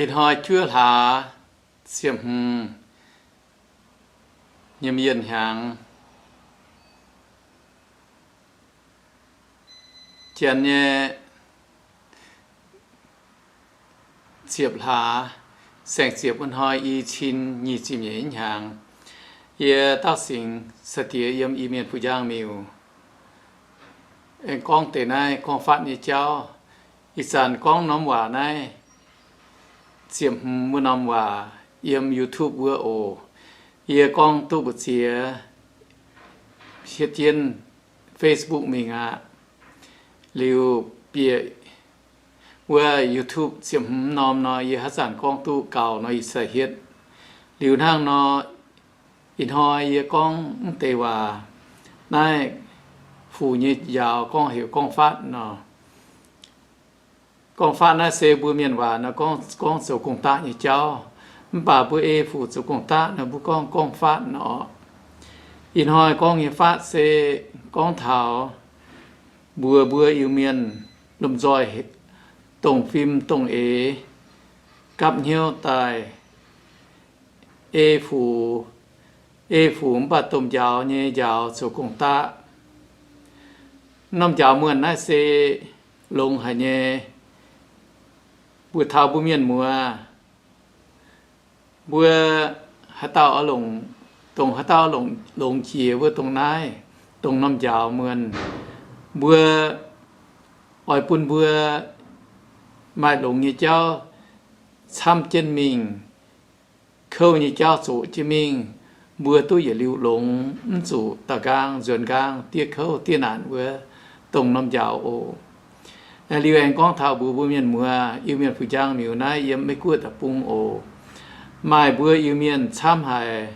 Ih hnoi juov hlaax ziepc hmz nyei mienh hnyangx, janx nyei ziepc hlaax, saeng-ziepc wuov hnoi i cin nyic ziepc nyeic hnyangx, yie Dauv Singx sai-diex yiem Iu-Mienh Fuc Njang Miuc aengx gorngv deix naaiv gorngv-faatv nyei jauv. Ih zanc gorngv norm waac naaiv ziepc hmz wuov norm waac yiem YouTube wuov oc. Yie gorngv duqv mbu'ziex hietv jienv Facebook mingh aqv. Liuz bieqc wuov YouTube ziepc hmz norm nor, yie haaix zanc gorngv duqv gaux nor, ih sai hietv. Liuz hnangv nor, ih hnoi yie gorngv mv deix waac naaiv, Fuc nyei njaaux gorngv heuc gorngv-faatv nor. Gorngv-faatv naaiv se mbuo mienh waac nor, gorngv, gorngv zoux gong-daqv nyei jauv. Mv baac mbuo ei Fuc zoux gong-daqv nor, mbuo gorngv gorngv-faatv nor. Ih hnoi gorngv nyei faatv se gorngv taux mbuox mbuo Iu-Mienh lomh nzoih dongh fim dongh eix gapv hnyouv daaih ei Fuc, ei Fuc mv baac domh njaaux nyei njaaux zoux gong-daqv. Norm njaaux muonh naaiv se longx haic nyei. Mbuo taux mbuo mienh muoz, mbuo haaix dauh oix longc, dongh haaix dauh longc, longx jiex wuov dongh naaiv, dongh norm njaaux muonh. Mbuo oix bun mbuo maaih longx nyei jauv camv jienv mingh, kouv nyei jauv zoqc jienv mingh, mbuo duqv yietc liuz longx, mv zuqc daaux nqaang nzuonx nqaang, diev kouv diev naanc wuov, dongh norm njaaux oc. Liuz aengx gorngv taux mbuox mbuo mienh muoz, Iu-Mienh Fuc Njang Miuc naaiv yiem Meiv Guoqv deic-bung oc. Maaih mbuo Iu-Mienh camv haic.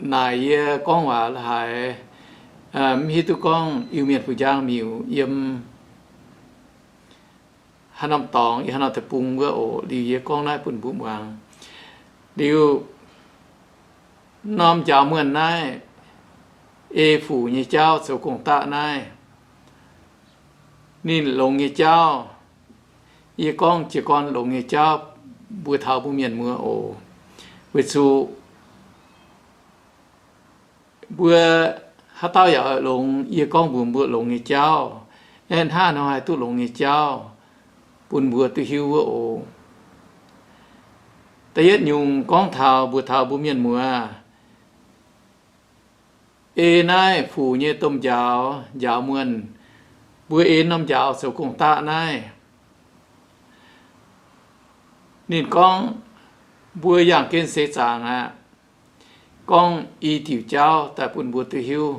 Naaic yie gorngv waac la'haiz, mv hiuv duqv gorngv Iu-Mienh Fuc Njang Miuc yiem haaix norm dorngx, yiem haaix norm deic-bung wuov oc. Liuz yie gorngv naaiv bun mbuo muangx. Liuz norm njaaux muonh naaiv, ei Fuc nyei jauv zoux gong-daqv naaiv, ninh longx nyei jauv, yie gorngv jiez gorn longx nyei jauv mbuox taux mbuo mienh muoz oc. Weic zuqc mbuo haaix dauh yaac oix longx, yie gorngv mbuox mbuo longx nyei jauv, aeqv, hnangv nor haih duqv longx nyei jauv bun mbuo duqv hiuv wuov oc. Da'yietv nyungc gorngv taux mbuox taux mbuo mienh muoz, ei naaiv Fuc nyei domh njaaux, njaaux muonh, mbuo ei norm njaaux zoux gong-daqv naaiv, ninh gorngv mbuo yangh gen seix zaangc aqv. Gorngv i diuc jauv daaih bun mbuo duqv hiuv.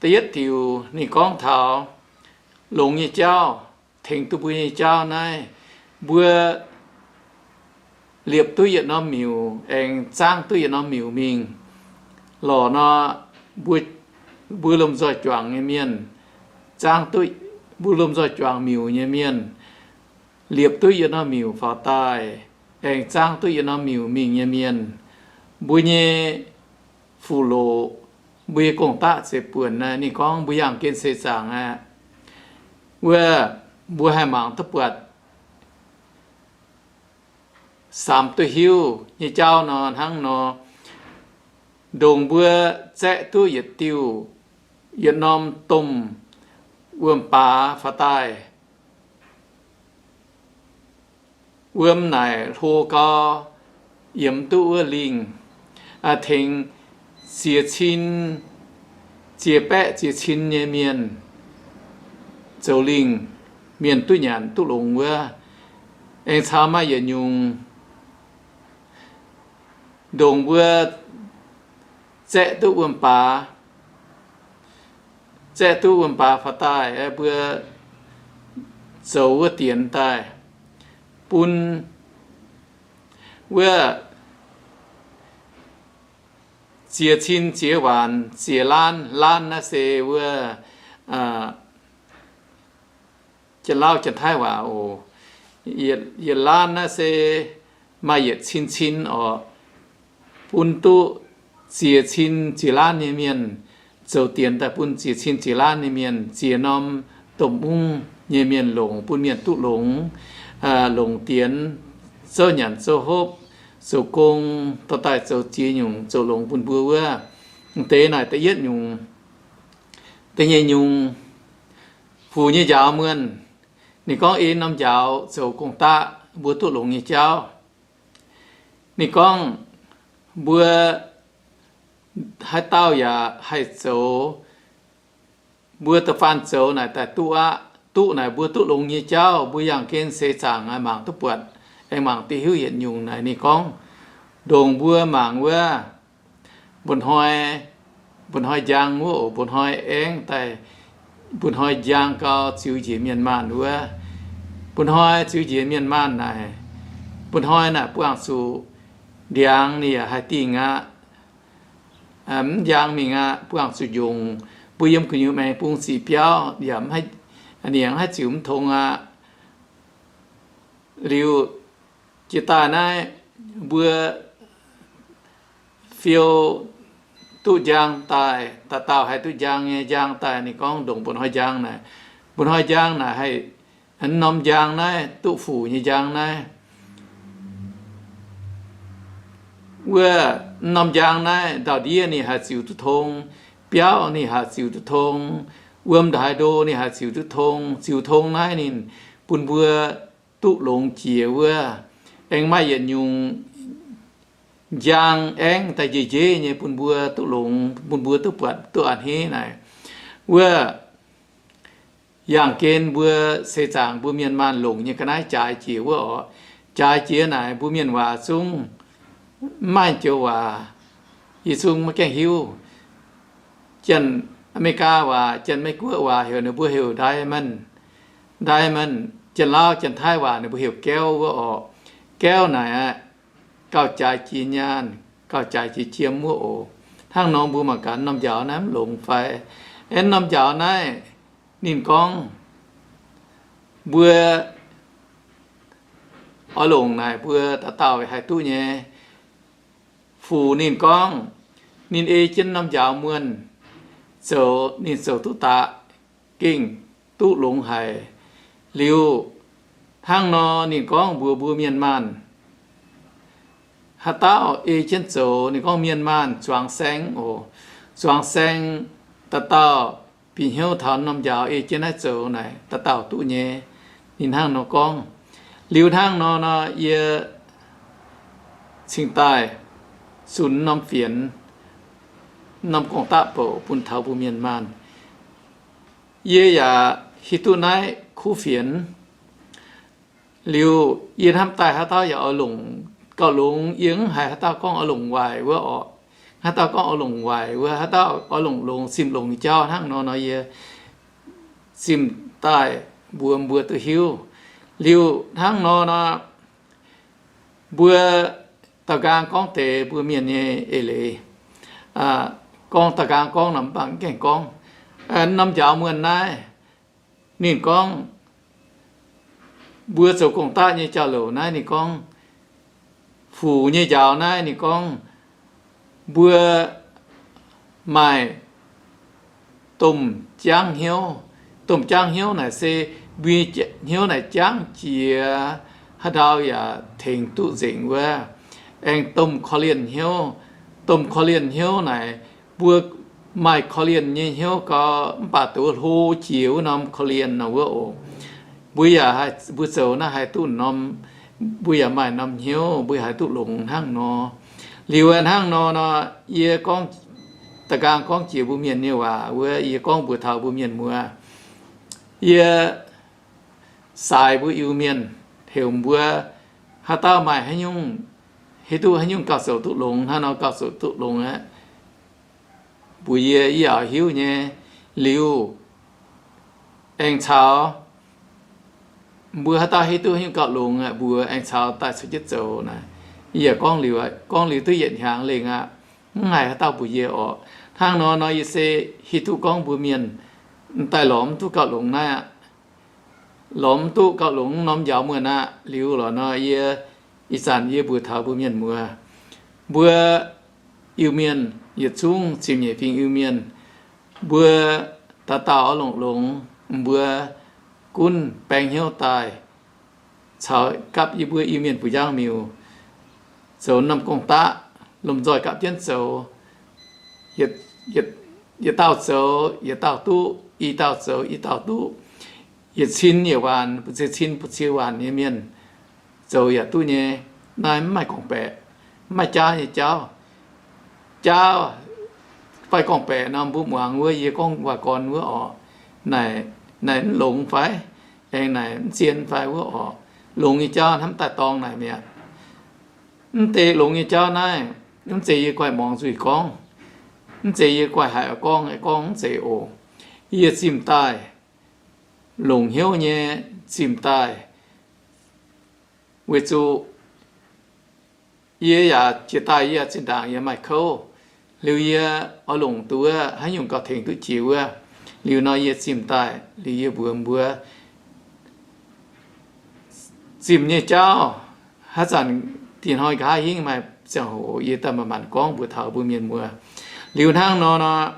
Da'yietv diuc ninh gorngv taux longx nyei jauv, tengx duqv mbuo nyei jauv naaiv, mbuo liepc duqv yietc norm miuc aengx zaangv duqv yietc norm miuc mingh. Lorqc nor, mbuo, mbuo lomh nzoih juangc nyei mienh, zaangv duqv, mbuo lomh nzoih juangc miuc nyei mienh, liepc duqv yietc norm miuc faaux daaih aengx zaangv duqv yietc norm miuc mingh nyei mienh, mbuo nyei fuqv-loqc, mbuo nyei gong-daqv zeiz buonc naaiv. Ninh gorngv mbuo yangh gen seix zaangc aqv. Wuov, mbuo haih mangc duqv buatc samx duqv hiuv nyei jauv nor, hnangv nor, ndongc mbuo zaeqv duqv yietc diuh, yietc norm domh wuom-baax faaux daaih, wuom naaic hlo gau, yiem duqv wuov lingh, tengx ziex cin, ziex baeqv ziex cin nyei mienh zoux lingh, mienh duqv nyanc duqv longx wuov. Aengx caux maaih yietc nyungc, ndongc mbuo zaeqv duqv wuom-baax, zaeqv duqv wuom-baax faaux daaih, mbuo zoux wuov dienx daaih bun wuov ziex cin ziex waanc ziex laanv, laanv naaiv se wuov Janx-Lauv Janx-Taiv waac oc. Yietc laanv naaiv se maaih yietc cin cin oc. Bun duqv ziex cin ziex laanv nyei mienh, zoux dienx daaih bun ziex cin ziex laanv nyei mienh, ziex norm domh mungv nyei mienh longc, bun mienh duqv longx, longc dienx, zouv nyanc zouv hopv, zoux gong, dorh daaih zoux ziex nyungc zoux longx bun mbuo wuov. M'deix naaic da'yietv nyungc, da'nyeic nyungc, fuc nyei njaaux muonh. Ninh gorngv ei norm njaaux zoux gong-daqv mbuo duqv longx nyei jauv. Ninh gorngv mbuo haaix dauh yaac haih zoux, mbuo da'faanh zoux naaic daaih duqv aqv. Duqv naaic mbuo duqv longx nyei jauv, mbuo yangh gen seix zaangc mangc duqv buatc, aengx mangc duqv hiuv yietc nyungc naaic. Ninh gorngv ndongc mbuo mangc wuov mba'hnoi, mba'hnoi njang wuov oc, mba'hnoi aengx daaih, mba'hnoi njang gau ziux njiec mienh maanh wuov. Mba'hnoi ziux njiec mienh maanh naaic, mba'hnoi naaic buangh zuqc ndiangx ninh yaac haih dingh aqv. Mv njang mingh aqv, buangh zuqc njongc. Mbuo yiem gu'nyuoz maengx bung sic biauv yaac mv haih, ninh yaac mv haih ziux mv tong aqv. Liuz jiex daaih naaiv mbuo fiou duqv njang daaih, dauh dauh haih duqv njang nyei njang daaih. Ninh gorngv ndongc mba'hnoi njang naaic, mba'hnoi njang naaic haih, mv norm njang naaiv duqv fuc nyei njang naaiv. Wuov mv norm njang naaiv ndau-ndiev ninh haih ziux duqv tong, biauv ninh haih ziux duqv tong, wuom ndaaix ndo ninh haih ziux duqv tong. Ziux tong naaiv ninh bun mbuo duqv longx jiex wuov. Aengx maaih yietc nyungc njang aengx daaih njiec njeiv nyei bun mbuo duqv longx, bun mbuo duqv buatc duqv a'hneiv naaic. Wuov yangh gen mbuo seix zaangc mbuo mienh maanh longc nyei ga'naaiv jaaix jiex wuov oc. Jaaix jiex naaic mbuo mienh waac zungv mv maaih joux waac, yie zungv maiv gaengh hiuv. Janx-Ame^li^gaa waac, Janx-Meiv-Guoqv waac heuc, ninh mbuo heuc diamond, diamond. Janx-Lauv Janx-Taiv waac ninh mbuo heuc gauv wuov oc. Gauv naaic aqv, gauh jaaix jiex nyaanh, gauh jaaix jiex jiem wuov oc. Hnangv nor mbuo mangc gaax norm njaaux naaiv mv longx fai? Aeqv, norm njaaux naaiv ninh gorngv mbuo oix longc naaic mbuo dauh dauh haih duqv nyei. Fuc ninh gorngv ninh ei jienv norm njaaux muonh zoux, ninh zoux duqv daqc, gengh duqv longx haic. Liuz hnangv nor ninh gorngv mbuox mbuo mienh maanh, haaix dauh ei jienv zoux, ninh gorngv mienh maanh zuangx saeng oc. Zuangx saeng, dauh dauh bieqc hnyouv taux norm njaaux ei jienv naaiv zoux naaic, dauh dauh duqv nyei. Ninh hnangv nor gorngv. Liuz hnangv nor nor yie cingx daaih zunh norm fienx, norm gong-daqv bouc bun taux mbuo mienh maanh. Yie yaac hiuv duqv naaiv kuv fienx. Liuz yie hnamv daaih haaix dauh yaac oix longc gauh longx, yie mv haiz haaix dauh gorngv oix longc waaic wuov oc. Haaix dauh gorngv oix longc waaic wuov, haaix dauh oix longc longx, zimh longx jauv hnangv nor nor yie zimh daaih mbuox mbuo duqv hiuv. Liuz hnangv nor nor, mbuo da'nqaang gorngv deix mbuo mienh nyei eix leiz, gorngv da'nqaang gorngv nor mv baac mv gaengh gorngv norm njaaux muonh naaiv. Ninh gorngv mbuo zoux gong-daqv nyei jauv-louc naaiv, ninh gorngv fuc nyei njaaux naaiv, ninh gorngv mbuo maaih domh jangv hnyouv. Domh jangv hnyouv naaic se mbuo hnyouv naaic jangv jiex, haaix ndau yaac tengx duqv nzengc wuov. Aengx domh korv-lienh hnyouv. Domh korv-lienh hnyouv naaic, mbuo maaih korv-lienh nyei hnyouv gau, mv baac doz hlo jiex wuov norm korv-lienh nor wuov oc. Mbuo yaac, mbuo zoux naaiv haih duqv norm, mbuo yaac maaih norm hnyouv, mbuo haih duqv longx hnangv nor. Liuz hnangv nor nor, yie gorngv, da'nqaang gorngv jiex mbuo mienh nyei waac wuov, yie gorngv mbuox taux mbuo mienh muoz. Yie saaix mbuo Iu-Mienh, heuc mbuo haaix dauh maaih haaix nyungc, hiuv duqv haaix nyungc gauh zoux duqv longx, hnangv nor gauh zoux duqv longx aqv, mbuox yie, yie yaac hiuv nyei. Liuz aengx caux mbuo haaix dauh hiuv duqv haaix nyungc gauh longx aqv, mbuox aengx caux daaih caux jienv zoux naaic. Yie yaac gorngv liuz, gorngv liuz duqv yietc hnyangx lengh aqv, mv haiz haaix dauh mbuox yie orqc. Hnangv nor nor yie se hiuv duqv gorngv mbuo mienh daaih lorz mv duqv gauh longx naaiv aqv. Lorz mv duqv gauh longx norm njaaux muonh aqv. Liuz lorqc nor yie ih zanc yie mbuox taux mbuo mienh muoz, mbuo Iu-Mienh yietc zungv ziepc nyeic fingx Iu-Mienh, mbuo dauh dauh oix longc longx, mbuo gunv baeng hnyouv daaih caux gapv yie mbuo Iu-Mienh buoz-njang miuc zoux norm gong-daqv, lomh nzoih gapv jienv zoux. Yietc dauh zoux yietc dauh duqv, i dauh zoux i dauh duqv. Yietc cin yietc waanc, bu'ziex cin bu'ziex waanc nyei mienh zoux yaac duqv nyei. Naaiv mv maaih gorngv-baeqc, mv maaih jaav nyei jauv. Jaav fai gorngv-baeqc nor mbuo muangx wuov, yie gorngv waac-gorn wuov orqc, naaic, naaic mv longx fai, aengx naaic mv zien fai wuov orqc. Longx nyei jauv hnamv daaih dorng naaic mi'aqv. Mv deix longx nyei jauv naaiv, mv zeiz yie guaih muangx nzuih gorngv, mv zeiz yie guaih haiz oix gorngv, gorngv mv zeiz oc. Yie zimh daaih, longc hnyouv nyei zimh daaih, weic zuqc yie yaac jiex daaih yie zinh ndaangc yie maaih kouv, liuz yie oix longc duqv wuov haaix nyungc gauh tengx duqv jiex wuov. Liuz nor yie zimh daaih, liuz yie mbuox mbuo zimh nyei jauv. Haaix zanc dinh hnoi nqa'haav hingv maaih ziangh hoc yie daaih manc-manc gorngv mbuox taux mbuo mienh muoz. Liuz hnangv nor nor,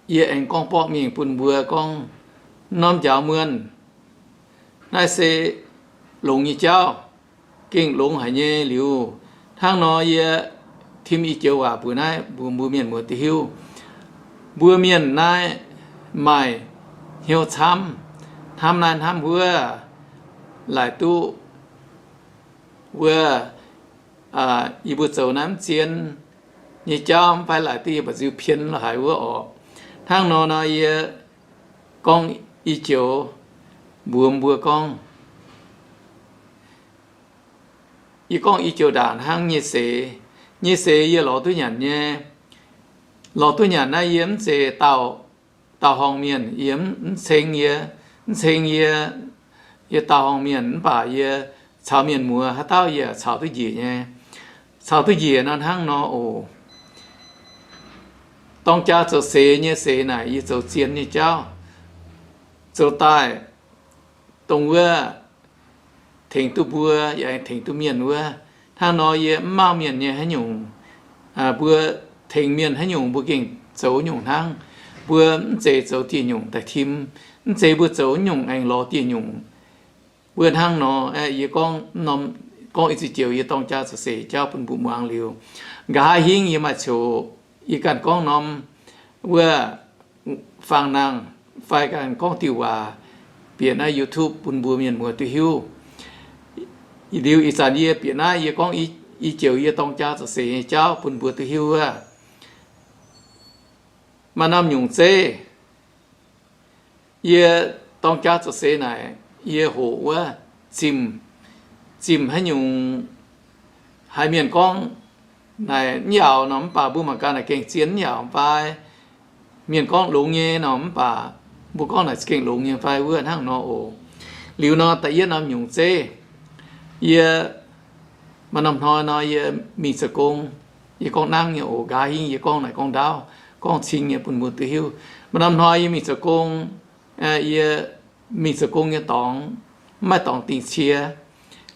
yie aengx gorngv borqv mingh bun mbuo gorngv, norm njaaux muonh naaiv se longx nyei jauv, gengh longx haic nyei. Liuz hnangv nor yie tim i joux waac mbuox naaiv mbuo, mbuo mienh muoz duqv hiuv. Mbuo mienh naaiv maaih hnyouv camv, hnamv naaiv hnamv wuov, laaic duqv wuov, yie mbuo zoux naaiv mv zien nyei jauv mv fai laaic duqv yie mba'nziu pien lo haic wuov orqc. Hnangv nor nor yie gorngv i joux mbuox mbuo gorngv, yie gorngv i joux ndaangc hnangv nyei seix. Nyei seix yie lorz duqv nyanc nyei. Lorz duqv nyanc naaiv yie mv zeiz daauh horngh mienh, yie mv ceng yie, mv ceng yie, yie daauh horngh mienh mv baac yie caux mienh muoz haaix dauh yie caux duqv njiec nyei. Caux duqv njiec nor hnangv nor oc. Dorng jaa zoux seix nyei seix naaic yie zoux zien nyei jauv, zoux daaih dongh wuov tengx duqv mbuo yaac tengx duqv mienh wuov. Hnangv nor yie mv mangh mienh nyei haaix nyungc, mbuo tengx mienh haaix nyungc mbuo gengh zoux nyungc hnangv. Mbuo mv zeiz zoux dieh nyungc daaih tim, mv zeiz mbuo zoux nyungc aengx lorz dieh nyungc. Mbuo hnangv nor, yie gorngv, gorngv i zic joux yie dorng jaa zoux seix jauv bun mbuo muangx liuz, nqa'haav hingv yie maaih coc, yie ganh gorngv norm wuov fangx nangh fai ganh gorngv diuh waac bieqc naaiv YouTube bun mbuo mienh muoz duqv hiuv. Liuz ih zanc yie bieqc naaiv yie gorngv i joux yie dorng jaa zoux seix nyei jauv bun mbuo duqv hiuv wuov, maaih norm nyungc zeiv, yie dorng jaa zoux seix naaic, yie hoqc wuov, zimh, zimh haaix nyungc, haiz mienh gorngv naaic mv yaauc nor mv baac mbuo mangc gaax naaic gengh zien mv yaauc fai, mienh gorngv longx nyei nor mv baac mbuo gorngv naaic gengh longx nyei fai wuov hnangv nor oc. Liuz nor da'yietv norm nyungc zeiv, yie maaih norm hnoi nor yie mingh zoux gong, yie gorngv nangv nyei oc, nqa'haav hingv yie gorngv naaic gorngv ndaauv, gorngv cing nyei bun mbuo duqv hiuv. Maaih norm hnoi yie mingh zoux gong, yie mingh zoux gong nyei dorngx, mv maaih dorngx dingh cie.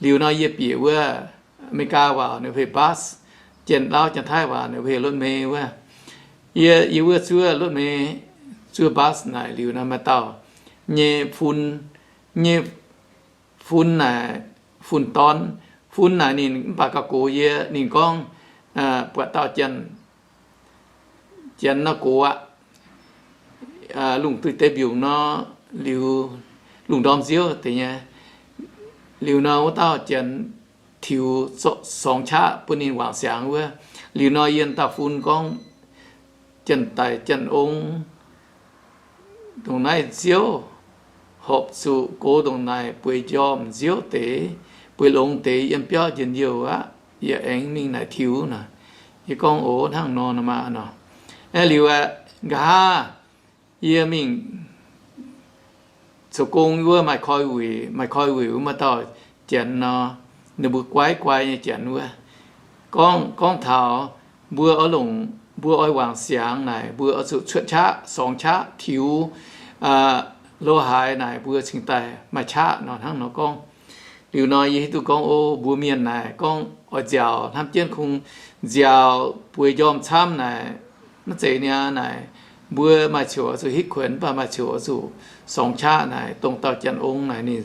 Liuz nor yie bieqc wuov America waac ninh mbuo bus, Janx-Lauv Janx-Taiv waac ninh mbuo รถเมล์ wuov. Yie, yie wuov zuov รถเมล์, zuov bus naaic liuz nor maaih dauh nyei fun, nyei fun naaic, fun dorn, fun naaic ninh mv baac gauh gox yie, ninh gorngv, buatc dauh Janx, Janx nor gox aqv, lungh duih deix mbiungc nor, liuz lungh ndorm nziouv deix nyei. Liuz nor wuov dauh Janx tiux sorngx qaqv bun ninh wangc siangx wuov. Liuz nor yie dauh fun gorngv, Janx-daic Janx-ong ndongc naaiv nziouv, horpc zuqc gox ndongc naaic bueix njormh nziouv deix, bueix longx deix yiem biauv njien-youh aqv. Yie aengx mingh naaic tiux nor. Yie gorngv, Oc, hnangv nor nor maah nor. Aeqv, liuz aeqv, nqa'haav yie mingh zoux gong wuov maaih koi wuic, maaih koi wuic wuov maaih dauh Janx nor, ninh mbuo guaiv guai nyei Janx wuov, gorngv, gorngv taux mbuo oix longc, mbuo oix wangc siangx naaic, mbuo oix zuqc cuotv qaqv, sorngx qaqv tiux lo haaix naaic, mbuo cingx daaih maaih qaqv nor, hnangv nor gorngv. Liuz nor yie hiuv duqv gorngv, O, mbuo mienh naaic gorngv oix nziaauc hnamv jienv kungx nziaauc bueix njormh camv naaic, maiv zeiz niaa naaic, mbuo maaih ziouc oix zuqc hitv kuonx, mv baac maaih ziouc oix zuqc sorngx qaqv naaic, dongh dauh janx ong naaic ninh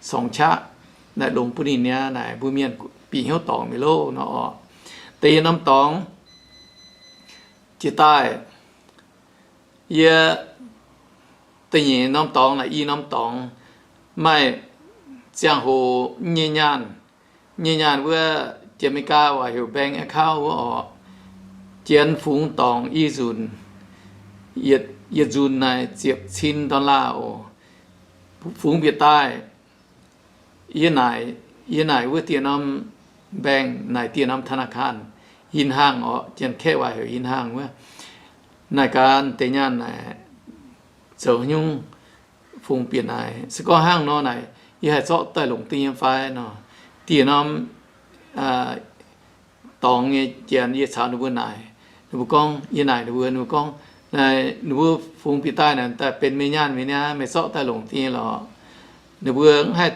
sorngx qaqv naaic longx bun ninh niaa naaic, mbuo mienh bieqc hnyouv dorngc mi'aqv loh nor orqc. Da'yietv norm dorngx, jiex daaih, yie, da'nyeic norm dorngx naaic, i norm dorngx, maaih ziangh hoc nyei nyaanh, nyei nyaanh wuov Janx-Meigaa waac heuc bank account wuov orqc, janx fungx dorngc i nzunc, yietc nzunc naaic ziepc cin dollar oc. Fungx bieqc daaih, yie naaic, yie naaic wuov dieh norm bank naaic, dieh norm ธนาคาร, 银行 orqc, janx-kaeqv waac heuc 银行 wuov. Naaic gaax deix nyaanh naaic zoux haaix nyungc fungx bieqc naaic. Se gorngv hnangv nor naaic, yie haih zorqv daaih longc duqv nyei fai nor? Dieh norm dorngx nyei janx yie caux ninh mbuo naaic, ninh mbuo gorngv, yie naaic ninh mbuo, ninh mbuo gorngv, ninh mbuo fungx bieqc daaih naaic daaih benx meih nyaanh mi'aqv, meih zorqv daaih longc duqv nyei lorqc. Ninh mbuo mv haih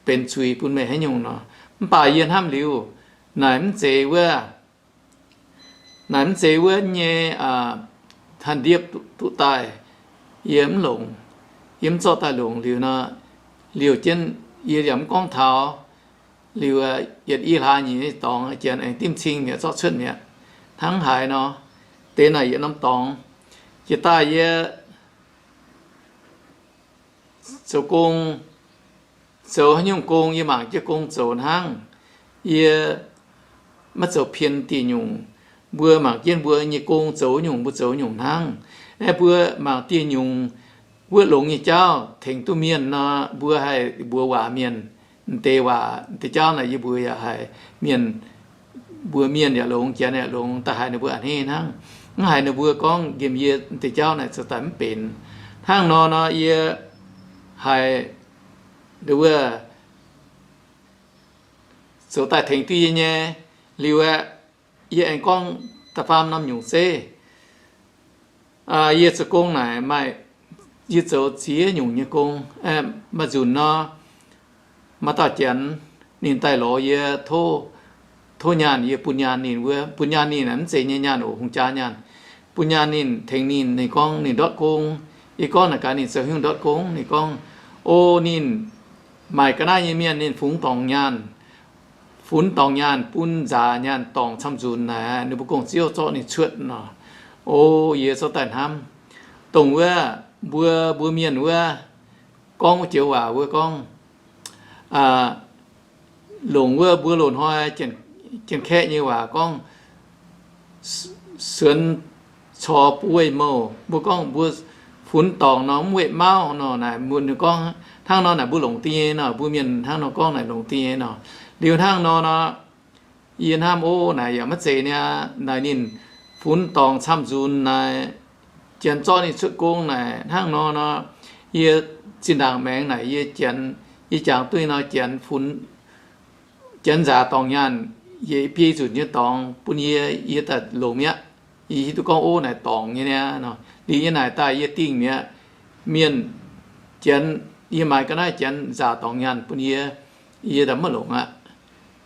benx zuiz bun meih haaix nyungc nor. Mv baac yie hnamv liuz, naaic mv zeiz wuov, naaic mv zeiz wuov nyei, aa, tanh ndiepv duqv daaih, yie mv longc, yie mv zorqv daaih longc liuz nor, liouh jienv yie yaac mv gorngv taux. Liuz yietc i hlaax nyeic nyei dorngx, janx aengx dimv cing mi'aqv, zorqv cuotv mi'aqv. Hnangv haaix nor, deix naaic yietc norm dorngx, jiex daaih yie zoux gong, zoux haaix nyungc gong yie mangc jienv gong zoux hnangv. Yie maiv zoux pien dieh nyungc. Mbuo mangc jienv mbuo nyei gong zoux nyungc, mbuo zoux nyungc hnangv. Aeqv, mbuo mangc dieh nyungc wuov longx nyei jauv tengx duqv mienh nor, mbuo haih mbuox waac mienh. M'deix waac, m'deix jauv naaic yie mbuox yaac haiz mienh, mbuox mienh yaac longx, janx yaac longx, da'haiz ninh mbuo a'hneiv hnangv. Mv haiz ninh mbuo gorngv nqemh yie m'deix jauv naaic zoux daaih mv benx. Hnangv nor nor yie haiz wuov zoux daaih tengx duqv yie nyei. Liuz aeqv, yie aengx gorngv da'faam norm nyungc zeiv. Yie zoux gong naaic maaih, yie zoux ziex nyungc nyei gong. Maaih nzunc nor, maaih dauh janx ninh daaih lorz yie, tov nyaanh, yie bun nyaanh ninh wuov. Bun nyaanh ninh mv zeiz nyei nyaanh oc, hungh jaa nyaanh. Bun nyaanh ninh, tengx ninh. Ninh gorngv ninh ndortv gong. Yie gorngv naaic gaax ninh zoux haaix nyungc ndortv gong. Ninh gorngv, o, ninh maaic ga'naaiv nyei mienh ninh funx dorngc nyaanh, funx dorngc nyaanh bun nzaac nyaanh dorngc camv nzunc naaic, ninh mbuo gong-ziouv zorqv ninh cuotv nor. O, yie zorqv daaih hnamv, dongh wuov mbuo, mbuo mienh wuov gorngv wuov joux waac wuov gorngv, longc wuov mbuo loz-hnoi Janx-Kaeqv nyei waac gorngv, suonx cor buv weih mouh. Mbuo gorngv mbuo funx dorngc nor mv weih mauv nor naaic, mbuo gorngv hnangv nor naaic mbuo longc da'nyeic nor, mbuo mienh hnangv nor gorngv naaic longc da'nyeic nor. Liuz hnangv nor nor, yie hnamv, o, naaic yaac maiv zeiz niaa. Naaic ninh funx dorngc camv nzunc naaic, janx zorqv ninh cuotv gong naaic, hnangv nor nor, yie zinh ndaangc maengx naaic yie, yie jangx duqv nor, janx funx, janx nzaaux dorngc nyaanh, yie biei nzunc nyei dorngx bun yie, yie daaih longc mi'aqv. Yie hiuv duqv gorngv, o, naaic dorngc nyei niaa nor. Liuz yie naaic daaih yie dingh mi'aqv. Mienh, janx, yie maaiz ga'naaiv janx nzaaux dorngc nyaanh bun yie, yie daaih maiv longc aqv.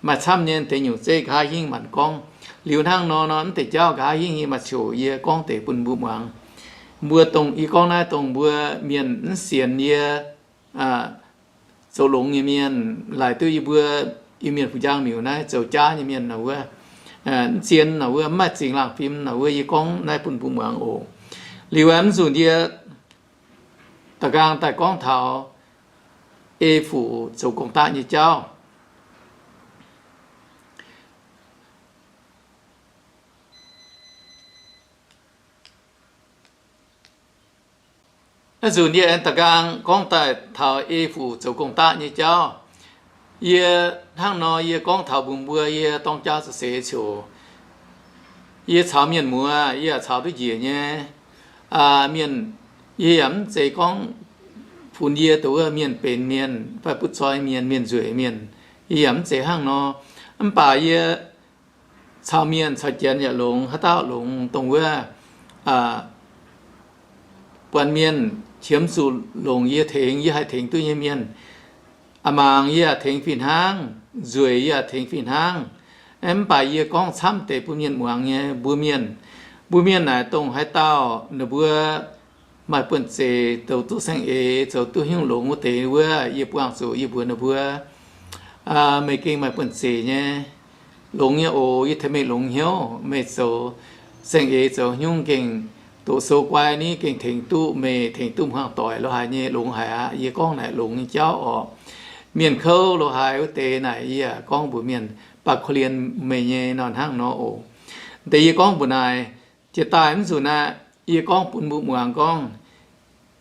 Maaih camv nyei deix nyungc zeiv nqa'haav hingv maanc gorngv. Liuz hnangv nor nor, mv deix jauv nqa'haav hingv yie maaih ziouc yie gorngv deix bun mbuo muangx. Mbuo dongh yie gorngv naaiv dongh mbuo mienh mv sienx yie zoux longx nyei mienh, laaic duqv yie mbuo Iu-Mienh Fuc Njang Miuc naaiv zoux jaav nyei mienh nor wuov, mv zien nor wuov, mv maaih zingx laangh fim nor wuov, yie gorngv naaiv bun mbuo muangx oc. Liuz aeqv, mv nzunc yie da'nqaang daaih gorngv taux ei fuc zoux gong-daqv nyei jauv. Naaiv nzunc yie aengx da'nqaang gorngv daaih taux ei fuc zoux gong-daqv nyei jauv. Yie hnangv nor yie gorngv taux mbuox mbuo yie dorng jaa za'eix ziouc, yie caux mienh muoz yie yaac caux duqv njiec nyei mienh. Yie yaac mv zeiz gorngv funx yie dongh wuov mienh benx mienh fai butv zoi mienh, mienh nzueic mienh. Yie yaac mv zeiz hnangv nor. Mv baac yie caux mienh caux janx yaac longx, haaix dauh longx dongh wuov buatc mienh qiemx zuqc longc yie tengx, yie haih tengx duqv nyei mienh. A'maangc yie yaac tengx fih hnangv, nzueic yie yaac tengx fih hnangv. Mv baac yie gorngv camv deix bun mienh muangx nyei, mbuo mienh Mbuo mienh naaic dongh haaix dauh ninh mbuo maaih buonv-zeic zoux duqv saeng-eix, zoux duqv hnyouv longx wuov deix wuov, yie buangh zuqc yie mbuox ninh mbuo, meih gengh maaih buonv-zeic nyei, longx nyei oc. Yie tengx meih longx hnyouv, meih zoux saeng-eix zoux hnyouv gengh doqc sou guai ni, gengh tengx duqv meih, tengx duqv hmuangv doic lo haaix nyei, longx haic aqv. Yie gorngv naaic longx nyei jauv orqc. Mienh kouv lo haaix wuov deix naaic yie gorngv mbuox mienh, baac korv-lienh meih nyei nor hnangv nor oc. Deix yie gorngv mbuox naaic, jiex daaih mv nzunc aqv, yie gorngv bun mbuo muangx gorngv,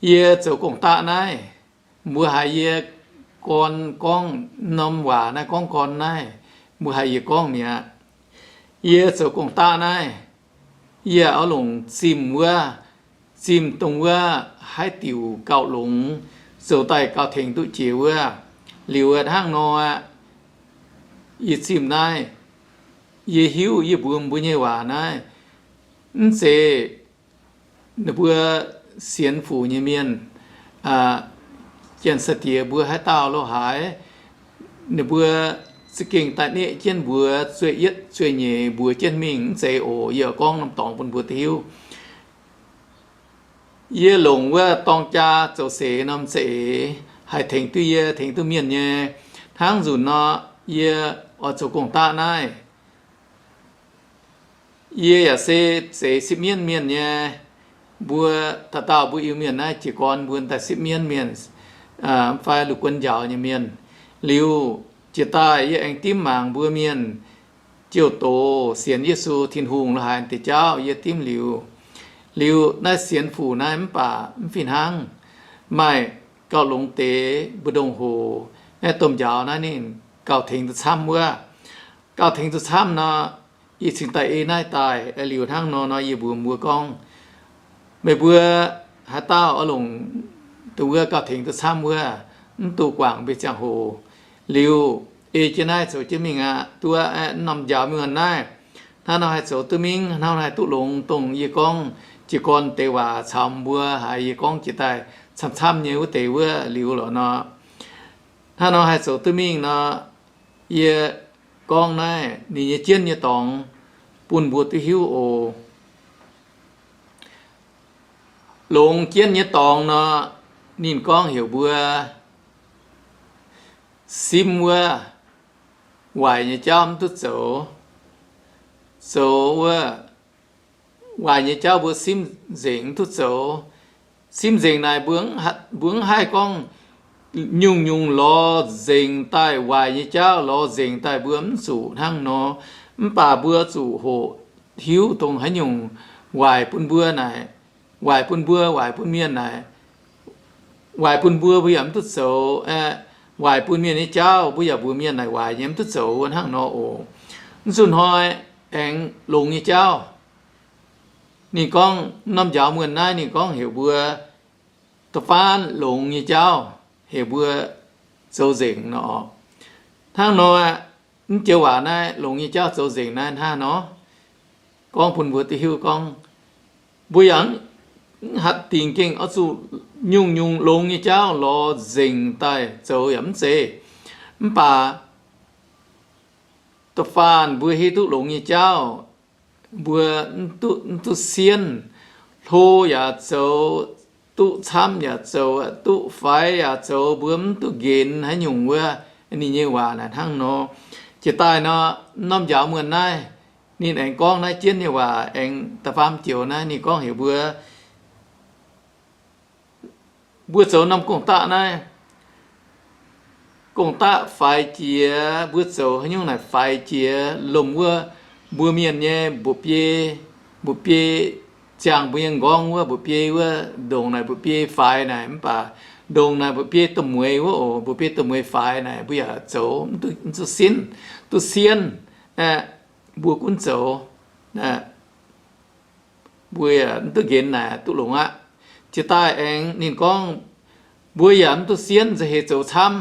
yie zoux gong-daqv naaiv, mbuo haiz yie gorn gorngv norm waac naaiv, gorngv gorn naaiv, mbuo haiz yie gorngv mi'aqv. Yie zoux gong-daqv naaiv, yie oix longc zimh wuov, zimh dongh wuov haaix diuc gauh longx, zoux daaih gauh tengx duqv jiex wuov. Liuz hnangv nor aqv, yie zimh naaiv, yie hiuv yie mbuox mbuo nyei waac naaiv, mv zeiz ninh mbuo sienx fuc nyei mienh, janx-sai-diex mbuo haaix dauh lo haaix, ninh mbuo za'gengh daaih neqv jienv mbuox zueih yietv zueih nyeic mbuox jienv mingh, mv zeiz oc. Yie gorngv norm dorngx bun mbuo duqv hiuv. Yie longc wuov dorng jaa zoux seix norm za'eix haih tengx duqv yie, tengx duqv mienh nyei. Hnangv nzunc nor, yie oix zoux gong-daqv naaiv, yie yaac se zeix sipv mienv mienh nyei. Mbuo dauh dauh mbuo Iu-Mienh naaiv jiez gorn mbuo daaih sipv mienv mienh, mv fai lungh guon njaaux nyei mienh. Liuz jiex daaih yie aengx dimv mangc mbuo mienh ziouc doz sienx Yesu Tin-Hungh lo haaix deix jauv yie dimv liuz. Liuz naaiv sienx fuc naaiv mv baac mv fih hnangv, maaih gauh longx deix mbu'ndongx hoc, naaiv domh njaaux naaiv ninh gauh tengx duqv camv wuov. Gauh tengx duqv camv nor, yie cingx daaih ei naaiv daaih. Liuz hnangv nor nor yie mbuox mbuo gorngv, meih mbuo haaix dauh oix longc dongh wuov gauh tengx duqv camv wuov, mv duqv guangc mbuo ziangh hoc. Liuz ei jienv naaiv zoux jienv mingh aqv. Duqv aeqv, norm njaaux mingh naaiv, hnangv nor haih zoux duqv mingh, hnangv nor haih duqv longx dongh yie gorngv jiez gorn deix waac caux mbuo haiz yie gorngv jiex daaih camv-camv nyei wuov deix wuov liuz lorqc nor. Hnangv nor haih zoux duqv mingh nor, yie gorngv naaiv ninh nyei jienv nyei dorngx bun mbuo duqv hiuv oc. Longx jienv nyei dorngx nor, ninh gorngv heuc mbuo simv wuov, waaic nyei jauv mv duqv zoux. Zoux wuov, waaic nyei jauv mbuo simv nzengc mv duqv zoux. Simv nzengc naaic mbuo, mbuo mv haih gorngv nyungc-nyungc lorz nzengc daaih, waaic nyei jauv lorz nzengc daaih mbuo mv zuqc hnangv nor. Mv baac mbuo zuqc hoqc hiuv dongh haaix nyungc waaic bun mbuo naaic, waaic bun mbuo, waaic bun mienh naaic, waaic bun mbuo, mbuo yaac mv duqv zoux. Waaic bun mienh nyei jauv mbuo yaac mbuox mienh naaic waaic nyei mv duqv zoux hnangv nor oc. Mv zuqc hnoi aengx longx nyei jauv. Ninh gorngv norm njaaux muonh naaiv ninh gorngv heuc mbuo da'faanh longx nyei jauv heuc mbuo zoux nzengc nor. Hnangv nor, mv joux waac naaiv longx nyei jauv zoux nzengc naaiv hnangv nor, gorngv bun mbuo duqv hiuv gorngv mbuo yaac mv hatc dingc gengh oix zuqc nyungc-nyungc longx nyei jauv lorz nzengc daaih zoux yaac mv zeiz. Mv baac da'faanh mbuo hiuv duqv longx nyei jauv, mbuo mv duqv sienv, hlo yaac zoux, duqv camv yaac zoux, duqv faix yaac zoux, mbuo mv duqv nqenx haaix nyungc wuov. Ninh nyei waac naaic hnangv nor. Jiex daaih nor, norm njaaux muonh naaiv, ninh aengx gorngv naaiv jienv nyei waac aengx da'faam joux naaiv ninh gorngv heuc mbuo, mbuo zoux norm gong-daqv naaiv, gong-daqv faix jiex, mbuo zoux haaix nyungc naaic faix jiex, lomh wuov mbuo mienh nyei mba'biei, mba'biei ziangh mbuo nyei nqorngv wuov mba'biei wuov, ndongc naaic mba'biei faix naaic, mv baac ndongc naaic mba'biei domh mueiz wuov oc, mba'biei domh mueiz faix naaic mbuo yaac zoux mv duqv sienv, duqv sienv aeqv, mbuo gunv zoux. Mbuo yaac mv duqv nqenx naaic duqv longx aqv. Jiex daaih aengx ninh gorngv, mbuo yaac mv duqv sienv nza'heix zoux camv,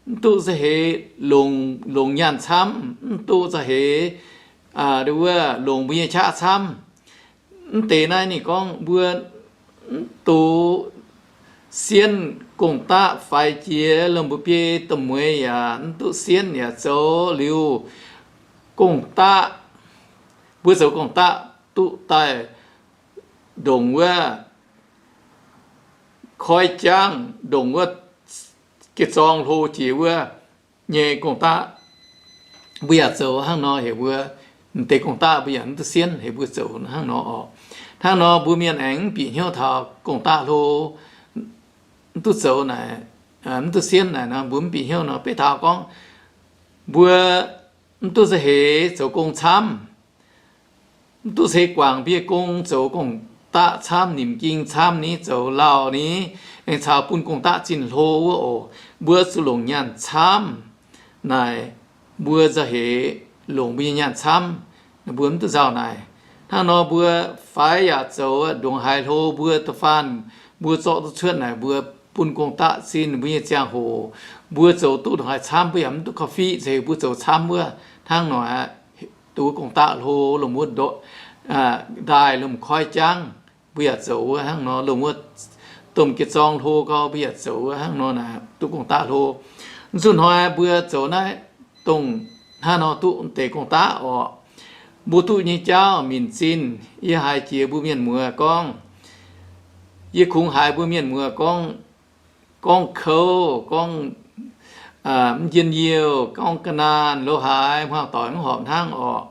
mv duqv nza'heix longc, longc nyaanh camv, mv duqv nza'heix wuov longc mbuo nyei qaqv camv. Mv deix naaiv ninh gorngv mbuo mv duqv sienv gong-daqv faix jiex, lomh mba'biei domh mueiz yaac mv duqv sienv yaac zoux liuz gong-daqv, mbuo zoux gong-daqv duqv daaih ndongc wuov koi jangv, ndongc wuov ga'zorng hlo jiex wuov nyei gong-daqv, mbuo yaac zoux hnangv nor heuc mbuo, m'deix gong-daqv mbuo yaac mv duqv sienv heuc mbuo zoux hnangv nor oc. Hnangv nor mbuo mienh aengx mv bieqc hnyouv taux gong-daqv hlo mv duqv zoux naaic, mv duqv sienv naaic nor, mbuo mv bieqc hnyouv nor, beiv taux gorngv mbuo mv duqv za'eix zoux gong camv, mv duqv ceix guangc mbuo nyei gong, zoux gong-daqv camv, nimc ging camv ni, zoux lauh ni, aengx caux bun gong-daqv zinh hlo wuov oc, mbuo zuqc longc nyaanh camv naaic, mbuo za'eix longc mbuo nyei nyaanh camv, mbuo mv duqv nzauh naaic. Hnangv nor mbuo faix yaac zoux ndongc haaix hlo mbuo da'faanh mbuo zorqv duqv cuotv naaic, mbuo bun gong-daqv zinh mbuo nyei ziangh hoc, mbuo zoux duqv ndongc haaix camv mbuo yaac mv duqv korv-fiqv, za'eix mbuo zoux camv wuov. Hnangv nor aqv, duqv gong-daqv hlo lomh wuov ndortv ndaaih lomh koi jangv, mbuo yaac zoux wuov hnangv nor. Lomh wuov domh ga'zorng hlo gau, mbuo yaac zoux wuov hnangv nor naaic, duqv gong-daqv hlo. Zunh hnoi mbuo zoux naaiv dongh hnangv nor duqv deix gong-daqv orqc. Mbuo duqv nyei jauv minc zinh, yie haiz jiex mbuo mienh muoz gorngv, yie kungx haiz mbuo mienh muoz gorngv, gorngv kouv, gorngv mv njien-youh, gorngv ga'naanh lo haaix, hmuangx doic mv horpc hnangv orqc.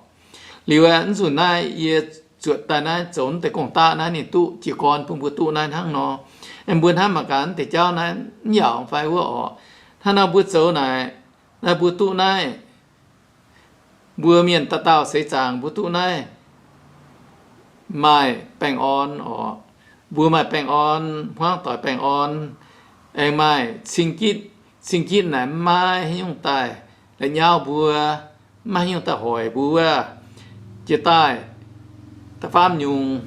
Liuz aeqv, mv nzunc naaiv yie zuotc daaih naaiv zoux mv deix gong-daqv naaiv, ninh duqv jiez gorn bun mbuo duqv naaiv hnangv nor. Aengx mbuo hnamv mangc gaax mv deix jauv naaiv mv yaauc fai wuov orqc. Hnangv nor mbuo zoux naaic, naaiv mbuo duqv naaiv, mbuo mienh dauh dauh seix zaangc mbuo duqv naaiv maaih baengh orn orqc. Mbuo maaih baengh orn, hmuangv doic baengh orn, aengx maaih cing-gitv. Cing-gitv naaic mv maaih haaix nyungc daaih la'nyauv mbuo, mv maaih haaix nyungc daaih hoic mbuo wuov. Jiex daaih da'faam nyungc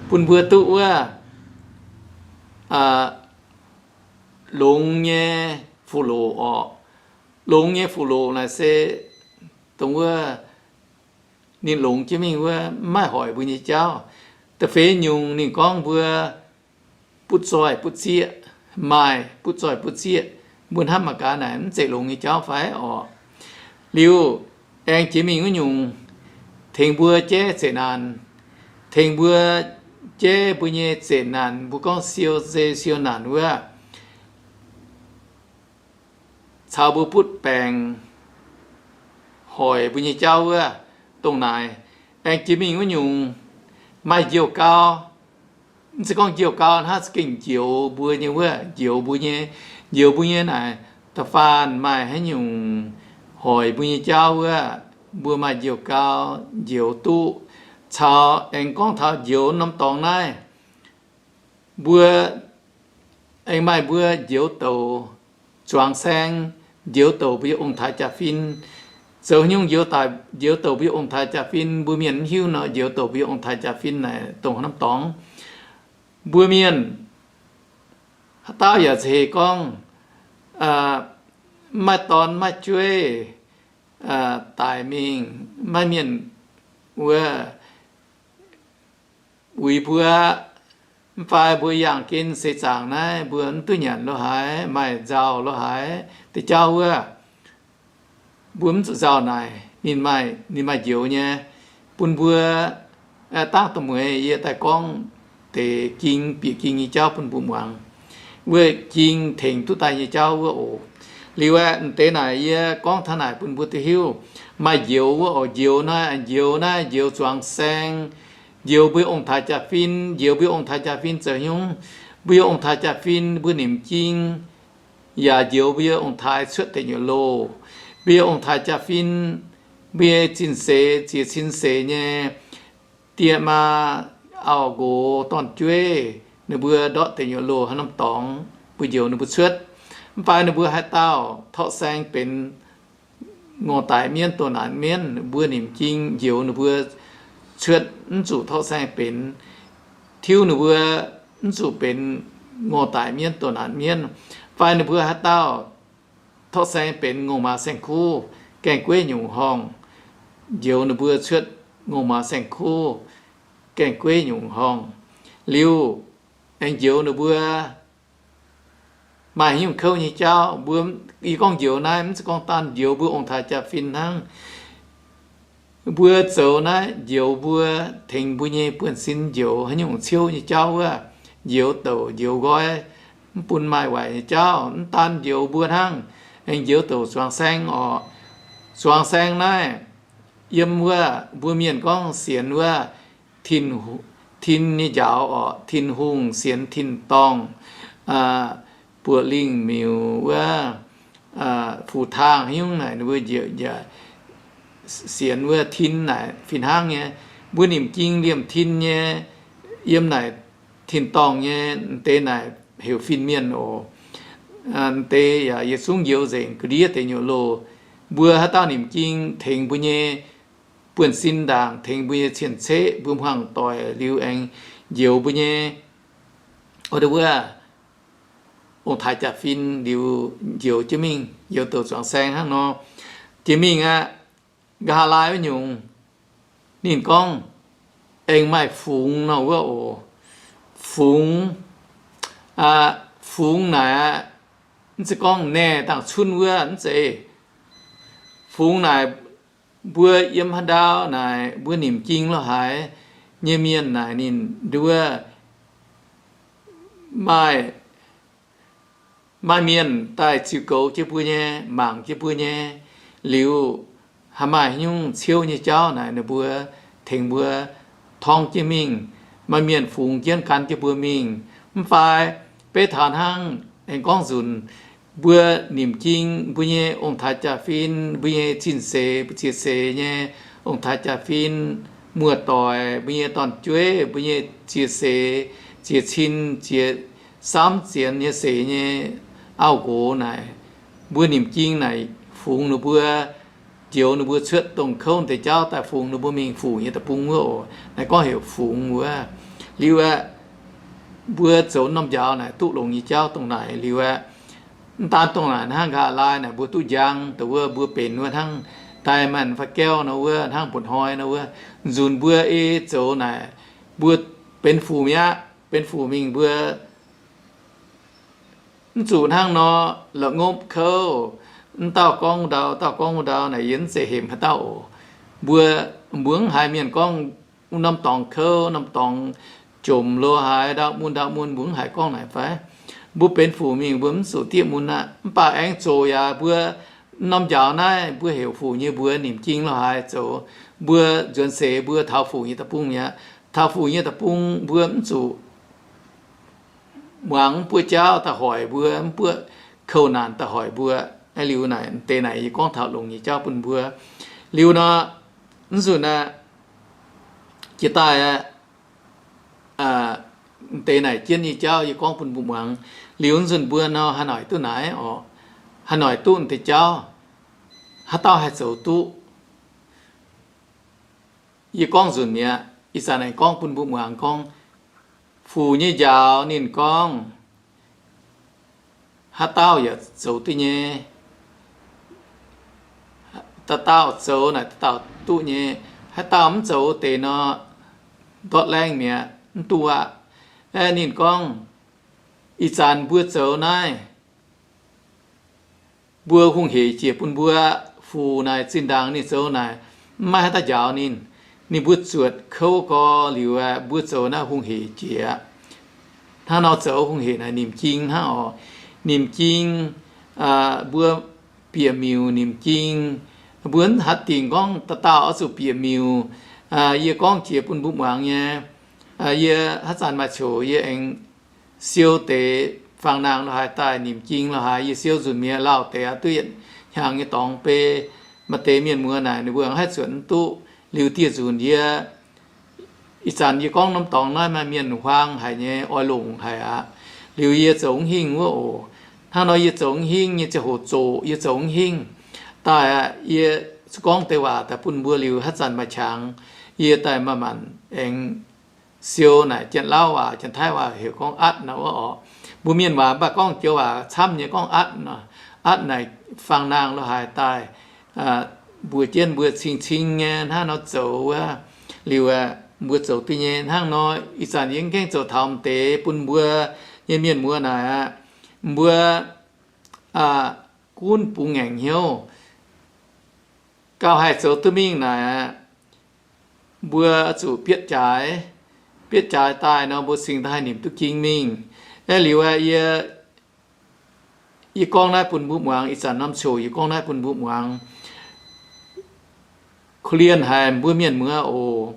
bun mbuo duqv wuov longx nyei fuqv-loqc orqc. Longx nyei fuqv-loqc naaic se dongh wuov ninh longx jienv mingh wuov, mv maaih hoic mbuo nyei jauv. Da'feix nyungc ninh gorngv mbuo butv zoih butv zieqv, maaih butv zoih butv zieqv, mbuo hnamv mangc gaax naaic mv zeiz longx nyei jauv fai orqc. Liuz aengx jiex mingh wuov nyungc tengx mbuo jaiv zeqc naanc, tengx mbuo jaiv mbuo nyei zeqc naanc, mbuo gorngv siou zei siou naanc wuov, caux mbuo butv baengc hoic mbuo nyei jauv wuov, dongh naaic. Aengx jiex mingh wuov nyungc maaih njoux gau, mv zeiz gorngv njoux gau hnangv, za'gengh njoux mbuo nyei wuov, njoux mbuo nyei, njoux mbuo nyei naaic, da'faanh maaih haaix nyungc hoic mbuo nyei jauv wuov, mbuo maaih njoux gau, njoux duqv, caux aengx gorngv taux njoux norm dorngx naaiv, mbuo aengx maaih mbuo njoux douc zuangx saeng, njoux douc mbuo nyei ong-taaix jaa-fin. Zoux haaix nyungc njoux douc mbuo nyei ong-taaix jaa-fin, mbuo mienh mv hiuv nor, njoux douc mbuo nyei ong-taaix jaa-fin naaic dongh norm dorngx. Mbuo mienh haaix dauh yaac za'eix gorngv mv maaih dorn mv maaih jueiv daic mingh, maiv mienh wuov uix mbuo, mv fai mbuo yangh gen seix zaangc naaiv mbuo mv duqv nyanc lo haaix, maaih nzauh lo haaix deix jauv wuov, mbuo mv zuqc nzauh naaic, ninh maaih, ninh maaih njoux nyei, bun mbuo dangv da'mueiz yie daaih gorngv deix ging, bieqc ging nyei jauv bun mbuo muangx. Wuov ging tengx duqv daaih nyei jauv wuov oc. Liuz aeqv, m'deix naaic yie gorngv taux naaic bun mbuo duqv hiuv. Maaih njoux wuov oc, njoux naaiv, njoux naaiv, njoux zuangx saeng, njoux mbuo nyei ong-taaix jaa-fin, njoux mbuo nyei ong-taaix jaa-fin zoux haaix nyungc, mbuo nyei ong-taaix jaa-fin mbuo nimc ging, yaac njoux mbuo nyei ong-taaix cuotv deic nyuoqc loh. Mbuo nyei ong-taaix jaa-fin, mbuo nyei zinh seix, ziex cin seix nyei die maa, auv-nqox, dorn-jueiv, ninh mbuo ndortv deic nyuoqc loh haaix norm dorngx, mbuo njoux ninh mbuo cuotv. Mv fai ninh mbuo haaix dauh torqv saeng benx ngongh daic mienv, doh naanc mienv, mbuo nimc ging njoux ninh mbuo cuotv, mv zuqc torqv saeng benx. Tiuv ninh mbuo mv zuqc benx ngongh daic mienv, doh naanc mienv. Fai ninh mbuo haaix dauh torqv saeng benx ngongh maaz saeng-kuv, gaengh gueiv nyungc horngh, njoux ninh mbuo cuotv ngongh maaz saeng-kuv, gaengh gueiv nyungc horngh. Liuz aengx njoux ninh mbuo maaih haaix nyungc kouv nyei jauv. Mbuo, yie gorngv njoux naaiv mv zeiz gorngv daan njoux mbuo ong-taaix jaa-fin hnangv. Mbuo zoux naaiv njoux mbuo, tengx mbuo nyei buonv-sin njoux haaix nyungc ciouv nyei jauv wuov, njoux douc njoux nqoi, mv bun maaih waaic nyei jauv. Mv daan njoux mbuo hnangv, aengx njoux douc zuangx saeng oc. Zuangx saeng naaiv, yiem wuov mbuo mienh gorngv sienx wuov tin nyei njaaux oc, Tin-Hungh, sienx tin-dorngh, buoqc lingh miuc wuov, fu-taangh haaix nyungc naaic, mbuo sienx wuov tin naaic fih hnangv nyei. Mbuo nimc ging liemh tin nyei, yiem naaic tin-dorngh nyei, deix naaic heuc fin-mienh oc. Deix yaac yietc zungv njoux nzengc ga'ndiev deix nyuoqc loh. Mbuo haaix dauh nimc ging tengx mbuo nyei buonv-sin ndaangc, tengx mbuo nyei cien-ceqv, mbuo hmuangx doic liuz aengx njoux mbuo nyei, o, wuov ong-taaix jaa-fin liuz njoux jienv mingh, njoux douc zuangx saeng hnangv nor. Jiex mingh aqv, nqa'haav laai wuov nyungc, ninh gorngv, aengx maaih fungx nor wuov oc. Fungx, fungx naaic aqv, mv zeiz gorngv naeh dangh cunv wuov, mv zeiz. Fungx naaic, mbuo yiem haaix ndau naaic, mbuo nimc ging lorh haaix nyei mienh naaic ninh nduov maaih, maaih mienh daaih ziux goux jienv mbuo nyei, mangc jienv mbuo nyei, liuz haih maaih nyungc ciouv nyei jauv naaic, ninh mbuo tengx mbuo torngv jienv mingh. Maaih mienh fungx jienv gan jienv mbuo mingh. Mv fai beiv taux hnangv aengx gorngv nzunc, mbuo nimc ging mbuo nyei ong-taaix jaa-fin, mbuo nyei zinh seix, mbuo ziex seix nyei ong-taaix jaa-fin, muoz-doic, mbuo nyei dorn-jueiv, mbuo nyei ziex seix, ziex cin, ziex, samv zienx nyei seix nyei auv-nqox naaic, mbuo nimc ging naaic fungx ninh mbuo, njoux ninh mbuo cuotv dongh kouv deix jauv daaih fungx ninh mbuo mingh fuc nyei deic-bung wuov oc. Naaiv gorngv heuc fungx wuov. Liuz aqv, mbuo zoux norm njaaux naaic duqv longx nyei jauv dongh naaic liuz aqv. Mv daan dongh naaic hnangv, nqa'haav laai naaic mbuo duqv njang, dongh wuov mbuo benx wuov hnangv daaih maanc fai gaeqv nor wuov, hnangv mba'hnoi nor wuov, nzunc mbuo ei zoux naaic, mbuo benx fuc mi'aqv. Benx fuc mingh mbuo mv zuqc hnangv nor la'ngopv kouv, mv dauh gorngv wuov ndau, dauh gorngv wuov ndau naaic, yie mv zeiz hemx haaix dauh oc. Mbuo, mbuo mv haiz mienh gorngv wuov norm dorngx kouv, norm dorngx jomc lo haaix, ndau mun ndau mun, mbuo mv haiz gorngv naaic fai? Mbuo benx fuc mingh mbuo mv zuqc diev mun aqv. Mv baac aengx zoqc yaac mbuo norm njaaux naaiv mbuo heuc fuc nyei mbuox nimc ging lo haaix zoux, mbuo nzuonx seix mbuo taux fuc nyei deic-bung mi'aqv. Taux fuc nyei deic-bung mbuo mv zuqc muangx mv buoqv jauv daaih hoic mbuo, mv buoqv kouv naanc daaih hoic mbuo. Liuz naaic deix naaic yie gorngv taux longx nyei jauv bun mbuo. Liuz nor, mv zuqc naaic, jiex daaih aqv, deix naaic jienv nyei jauv yie gorngv bun mbuo muangx. Liuz nzunc mbuo nor haaix noic duqv naaiv oc, haaix noic duqv deix jauv, haaix dauh haih zoux duqv. Yie gorngv nzunc mi'aqv, ih zanc aengx gorngv bun mbuo muangx gorngv, fuc nyei njaaux ninh gorngv, haaix dauh yaac zoux duqv nyei. Dauh dauh zoux naaic dauh dauh duqv nyei. Haaix dauh mv zoux deix nor, ndortv laengh mi'aqv, mv duqv aqv. Aeqv, ninh gorngv, ih zanc mbuo zoux naaiv, mbuo hungh heic jiex bun mbuo. Fuc naaic zinh ndaangc ninh zoux naaic, mv maaih haaix dauh njaaux ninh. Ninh mbuo zuotc kouv gorx liuz aqv, mbuo zoux naaiv hungh heic jiex aqv. Hnangv nor zoux hungh heic naaic nimc ging hnangv oc. Nimc ging, mbuo bieqc miuc nimc ging. Mbuo mv hatc dingc gorngv dauh dauh oix zuqc bieqc miuc. Yie gorngv jiex bun mbuo muangx nyei. Yie haaix zanc maaih coc yie aengx siou deix fangx-naang lo haaix daaih, nimc ging lo haaix, yie siou nzunc mi'aqv, lauh deix aqv, duqv yietc hnyangx nyei dorngx bei. Maaih deix mienh muoz naaic ninh mbuo haih zuotc mv duqv. Liuz dieh nzunc yie, ih zanc yie gorngv norm dorngx naaiv maaih mienh huaang haic nyei, oix longc haic aqv. Liuz yie zoux mv hingh wuov oc. Hnangv nor yie zoux mv hingh nyei ziangh hoc zoqc, yie zoux mv hingh daaih aqv. Yie gorngv deix waac daaih bun mbuo liuz, haaix zanc maaih qangx yie daaih manc-manc aengx siou naaic Janx-Lauv waac, Janx-Taiv waac heuc gorngv atv nor wuov oc. Mbuo mienh waac mv baac gorngv joux waac camv nyei gorngv atv nor. Atv naaic fangx-naang lo haaix daaih mbuox jienv mbuo cing-cing nyei hnangv nor zoux wuov. Liuz aeqv, mbuo zoux duqv nyei hnangv nor. Ih zanc yie mv gaengh zoux taux m'deix bun mbuo nyei mienh muoz naaic aqv. Mbuo gunv bungx ngaengc hnyouv. Gauh haih zoux duqv mingh naaic aqv, mbuo zuqc bietv jaaix. Bietv jaaix daaih nor, mbuo cingx daaih haih nimc duqv ging mingh. Aeqv, liuz aeqv, yie, yie gorngv naaiv bun mbuo muangx. Ih zanc norm ziouc yie gorngv naaiv bun mbuo muangx. Korv-lienh haic mbuo mienh muoz oc.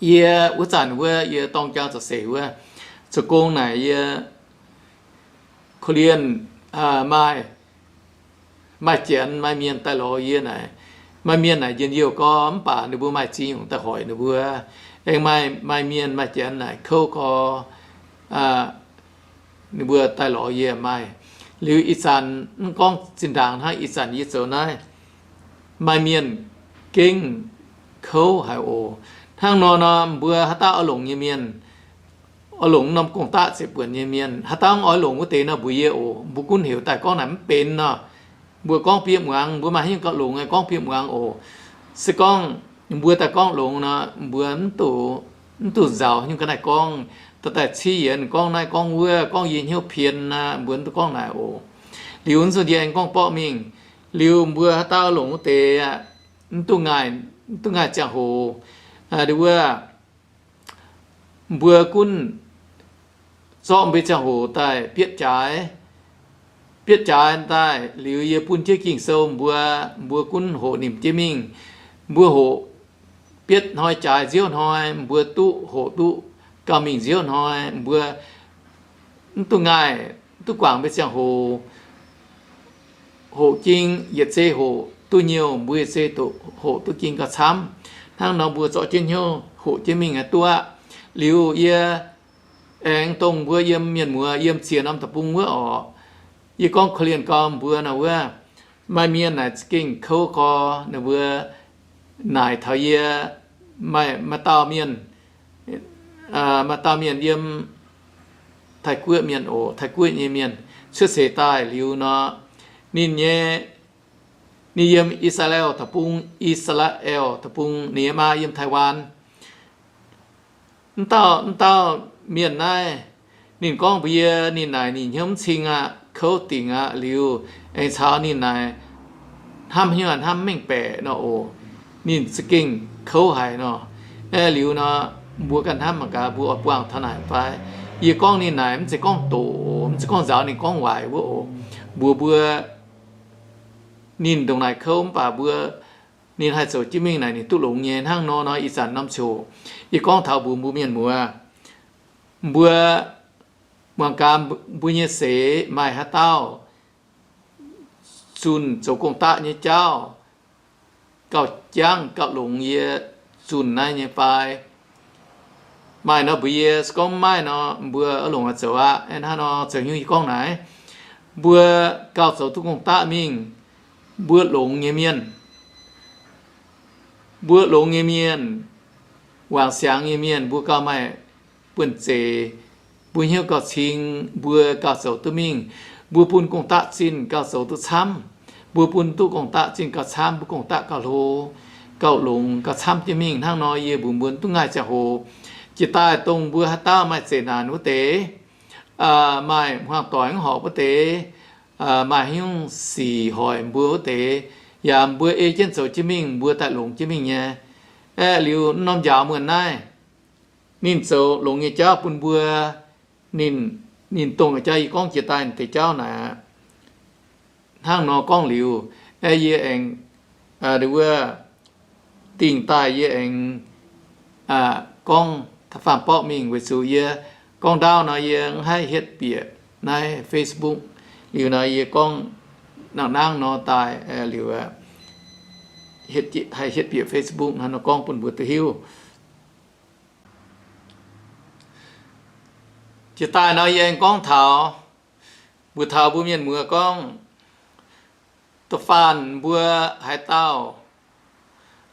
Yie wuov zanc wuov yie dorng jangx za'seix wuov, zoux gong naaic yie korv-lienh maaih, maaih janx maaih mienh daaih lorz yie naaic. Maaih mienh naaic njien-youh gorx mv baac ninh mbuo maaih ziex nyungc daaih hoic ninh mbuo. Aengx maaih, maaih mienh maaih janx naaic kouv gorx, ninh mbuo daaih lorz yie maaih. Liuz ih zanc mv gorngv zinh ndaangc hnangv, ih zanc yie zoux naaiv, maaih mienh gengh kouv haic oc. Hnangv nor nor, mbuo haaix dauh oix longc nyei mienh, oix longc norm gong-daqv ziepc buonc nyei mienh, haaix dauh mv oix longc wuov deix nor, mbuox yie oc. Mbuo gunv heuc daaih gorngv naaic mv benx nor, mbuo gorngv bieqc muangx, mbuo maaih haaix nyungc gauh longx nyei gorngv bieqc muangx oc. Se gorngv mbuo daaih gorngv longx nor, mbuo mv duqv, mv duqv nzaaux nyungc ga'naaiv gorngv, dorh daaih civ yienx gorngv naaiv gorngv wuov, gorngv yie hnyouv pien aqv, mbuo mv duqv gorngv naaic oc. Liuz nzunc yie aengx gorngv borqv mingh, liuz mbuo haaix dauh longc wuov deix aqv, mv duqv ngaih, mv duqv ngaih ziangh hoc, wuov, mbuo gunv zorqv mbuo ziangh hoc daaih bietv jaaix. Bietv jaaix daaih liuz yie bun jienv Ging-Sou mbuo, mbuo gunv hoqc nimc jienv mingh. Mbuo hoqc bietv hnoi jaaix nziouv hnoi, mbuo duqv hoqc duqv gauh mingh nziouv hnoi, mbuo mv duqv ngaih, mv duqv guangc mbuo ziangh hoc, hoqc jing yietc zei hoqc duqv nyouh, mbuo yietc zei hoqc duqv ging gauh camv. Hnangv nor mbuo zorqv jienv hnyouv hoqc jienv mingh aqv duqv aqv. Liuz yie aengx dongh mbuo yiem mienh muoz yiem ziex norm deic-bung wuov orqc, yie gorngv korv-lienh gau mbuo nor wuov, maaih mienh naaic za'gengh kouv gorx, ninh mbuo naaic taux yie, maaih, maaih dauh mienh, maaih dauh mienh yiem Taiv-Guoqv mienh oc, Taiv-Guoqv nyei mienh cuotv seix daaih liuz nor, ninh nyei, ninh yiem I^saa^laa^en deic-bung, I^saa^laa^en deic-bung, ninh nyei maa yiem Taiwan. Mv dauh, mv dauh mienh naaiv, ninh gorngv mbuox yie, ninh naaic ninh hnyouv mv cing aqv, kouv dingc aqv liuz, aengx caux ninh naaic hnamv hnyouv hnamv mv mengh baeqc nor oc. Ninh za'gengh kouv haic nor. Aeqv, liuz nor, mbuo ganh hnamv mangc gaax mbuo oix buangh taux naaic fai. Yie gorngv ninh naaic mv zeiz gorngv doqc oc, mv zeiz gorngv nzaaux ninh gorngv waaic wuov oc. Mbuox mbuo, ninh ndongc naaic kouv mv baac mbuo, ninh haih zoux jienv mingh naaic ninh duqv longx nyei. Hnangv nor nor ih zanc norm ziouc yie gorngv taux mbuox mbuo mienh muoz, mbuo muangx gaax mbuo nyei seix maaih haaix dauh zunh zoux gong-daqv nyei jauv gauh jangv gauh longx yie zunh naaiv nyei fai? Maaih nor mbuox yie, se gorngv mv maaih nor mbuo oix longc haaix zoux aqv. Hnangv nor zoux hnyouv yie gorngv naaiv, mbuo gauh zoux duqv gong-daqv mingh, mbuo longx nyei mienh, mbuo longx nyei mienh, wangc siangx nyei mienh, mbuo gauh maaih buonv-zeic, mbuo hnyouv gauh cing, mbuo gauh zoux duqv mingh. Mbuo bun gong-daqv zinh gauh zoux duqv camv. Mbuo bun duqv gong-daqv zinh gauh camv, mbuo gong-daqv gauh hlo, gauh longx, gauh camv jienv mingh. Hnangv nor yie mbuox mbuo duqv ngaih ziangh hoc, jiex daaih dongh mbuo haaix dauh maaih zeqc naanc wuov deix, maaih hmuangx doic mv horpc wuov deix, maaih haaix nyungc sic hoic mbuo wuov deix, yaac mbuo ei jienv zoux jienv mingh, mbuo daaih longx jienv mingh nyei. Aeqv, liuz norm njaaux muonh naaiv, ninh zoux longx nyei jauv bun mbuo, ninh, ninh dongh jauv yie gorngv jiex daaih deix jauv naaic aqv. Hnangv nor gorngv liuz, aeqv, yie aengx, wuov, dingh daaih yie aengx gorngv da'faanh borqv mingh weic zuqc yie gorngv ndaauv nor yie mv haih hietv bieqc naaiv Facebook. Liuz nor yie gorngv nangh nangv nor daaih liuz, haih hietv bieqc Facebook hnangv nor gorngv bun mbuo duqv hiuv. Jiex daaih nor yie aengx gorngv taux, mbuox taux mbuo mienh muoz gorngv, da'faanh mbuo haaix dauh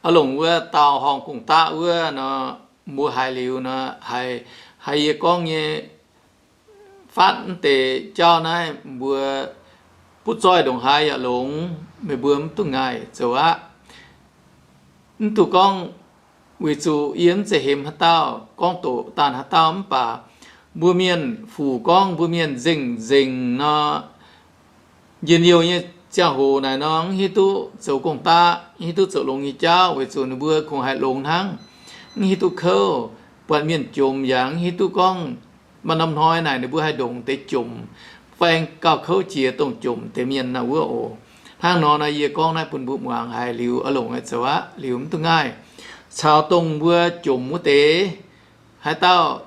oix longc wuov daauh horngh gong-daqv wuov nor, mbuo haiz liuz nor, haiz, haiz yie gorngv nyei fatv mv deix jauv naaiv mbuo butv zoih ndongc haaix yaac longx, meih mbuo mv duqv ngaih zoux aqv. Mv duqv gorngv weic zuqc yie mv zeiz hemx haaix dauh, gorngv doqc daanh haaix dauh mv baac mbuo mienh fuc gorngv mbuo mienh nzengc-nzengc nor, njien-youh nyei ziangh hoc naaic nor mv hiuv duqv zoux gong-daqv, mv hiuv duqv zoux longx nyei jauv, weic zuqc ninh mbuo kungx haih longx hnangv, mv hiuv duqv kouv. Buatc mienh jomc yaac mv hiuv duqv gorngv maaih norm hnoi naaic ninh mbuo haih ndongc deix jomc, fai gauh kouv jiex dongh jomc deix mienh naaic wuov oc. Hnangv nor naaiv yie gorngv naaiv bun mbuo muangx haiz liuz oix longc zoux aqv, liuz mv duqv ngaih. Caux dongh mbuo jomc wuov deix, haaix dauh,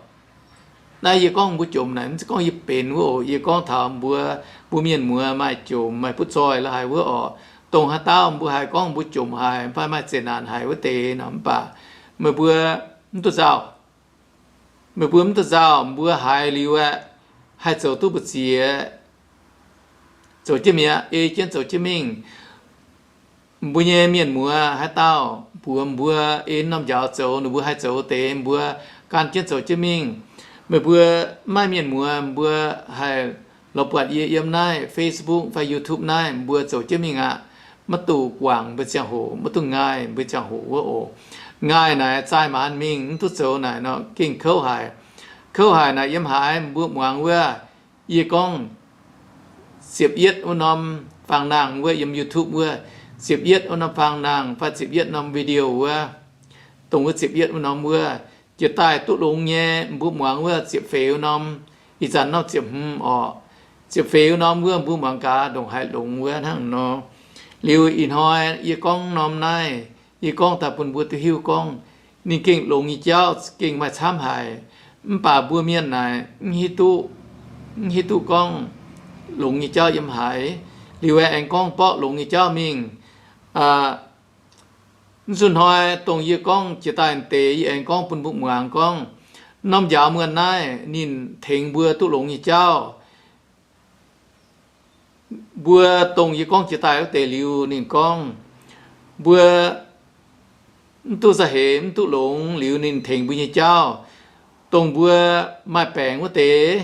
naaiv yie gorngv mbuo jomc naaic mv zeiz gorngv yie benx wuov oc. Yie gorngv taux mbuo, mbuo mienh muoz maaih jomc maaih butv zoih la'haic wuov oc. Dongh haaix dauh mbuo haiz gorngv mbuo jomc haic fai maaih zeqc naanc haic wuov deix nor, mv baac meih mbuo mv duqv nzauh. Meih mbuo mv duqv nzauh, mbuo haiz liuz aeqv, haih zoux duqv mbu'ziex, zoux jienv mi'aqv, ei jienv zoux jienv mingh. Mbuo nyei mienh muoz haaix dauh mbuox mbuo ei norm njaaux zoux, ninh mbuo haih zoux deix, mbuo gan jienv zoux jienv mingh. Meih mbuo mv maaih mienh muoz, mbuo haih lorz buatc yie yiem naaiv Facebook fai YouTube naaiv, mbuo zoux jienv mingh aqv. Maiv duqv guangc mbuo ziangh hoc, maiv duqv ngaih mbuo ziangh hoc wuov oc. Ngaih naaic zaih maanz mingh mv duqv zoux naaic nor gengh kouv haic. Kouv haic naaic yiem haaix mbuo muangx wuov, yie gorngv ziepc yietv wuov norm faang nangh wuov, yiem YouTube wuov, ziepc yietv wuov norm faang nangh fai ziepc yietv norm video wuov, dongh wuov ziepc yietv wuov norm wuov, jiex daaih duqv longx nyei mbuo muangx wuov ziepc feix wuov norm, ih zanc norm ziepc hmz orqc, ziepc feix wuov norm wuov mbuo muangx gaax ndongc haaix longx wuov hnangv nor. Liuz ih hnoi yie gorngv norm naaiv, yie gorngv daaih bun mbuo duqv hiuv gorngv ninh gengh longx nyei jauv gengh maaih camv haic. Mv baac mbuo mienh naaic mv hiuv duqv, mv hiuv duqv gorngv longx nyei jauv yiem haaix. Liuz aengx gorngv borqv longx nyei jauv mingh. Mv zunh hnoi dongh yie gorngv jiex daaih deix, yie aengx gorngv bun mbuo muangx gorngv, norm njaaux muonh naaiv ninh tengx mbuo duqv longx nyei jauv. Mbuo dongh yie gorngv jiex daaih wuov deix liuz ninh gorngv, mbuo mv duqv za'eix mv duqv longx liuz ninh tengx mbuo nyei jauv. Dongh mbuo maaih baengc wuov deix,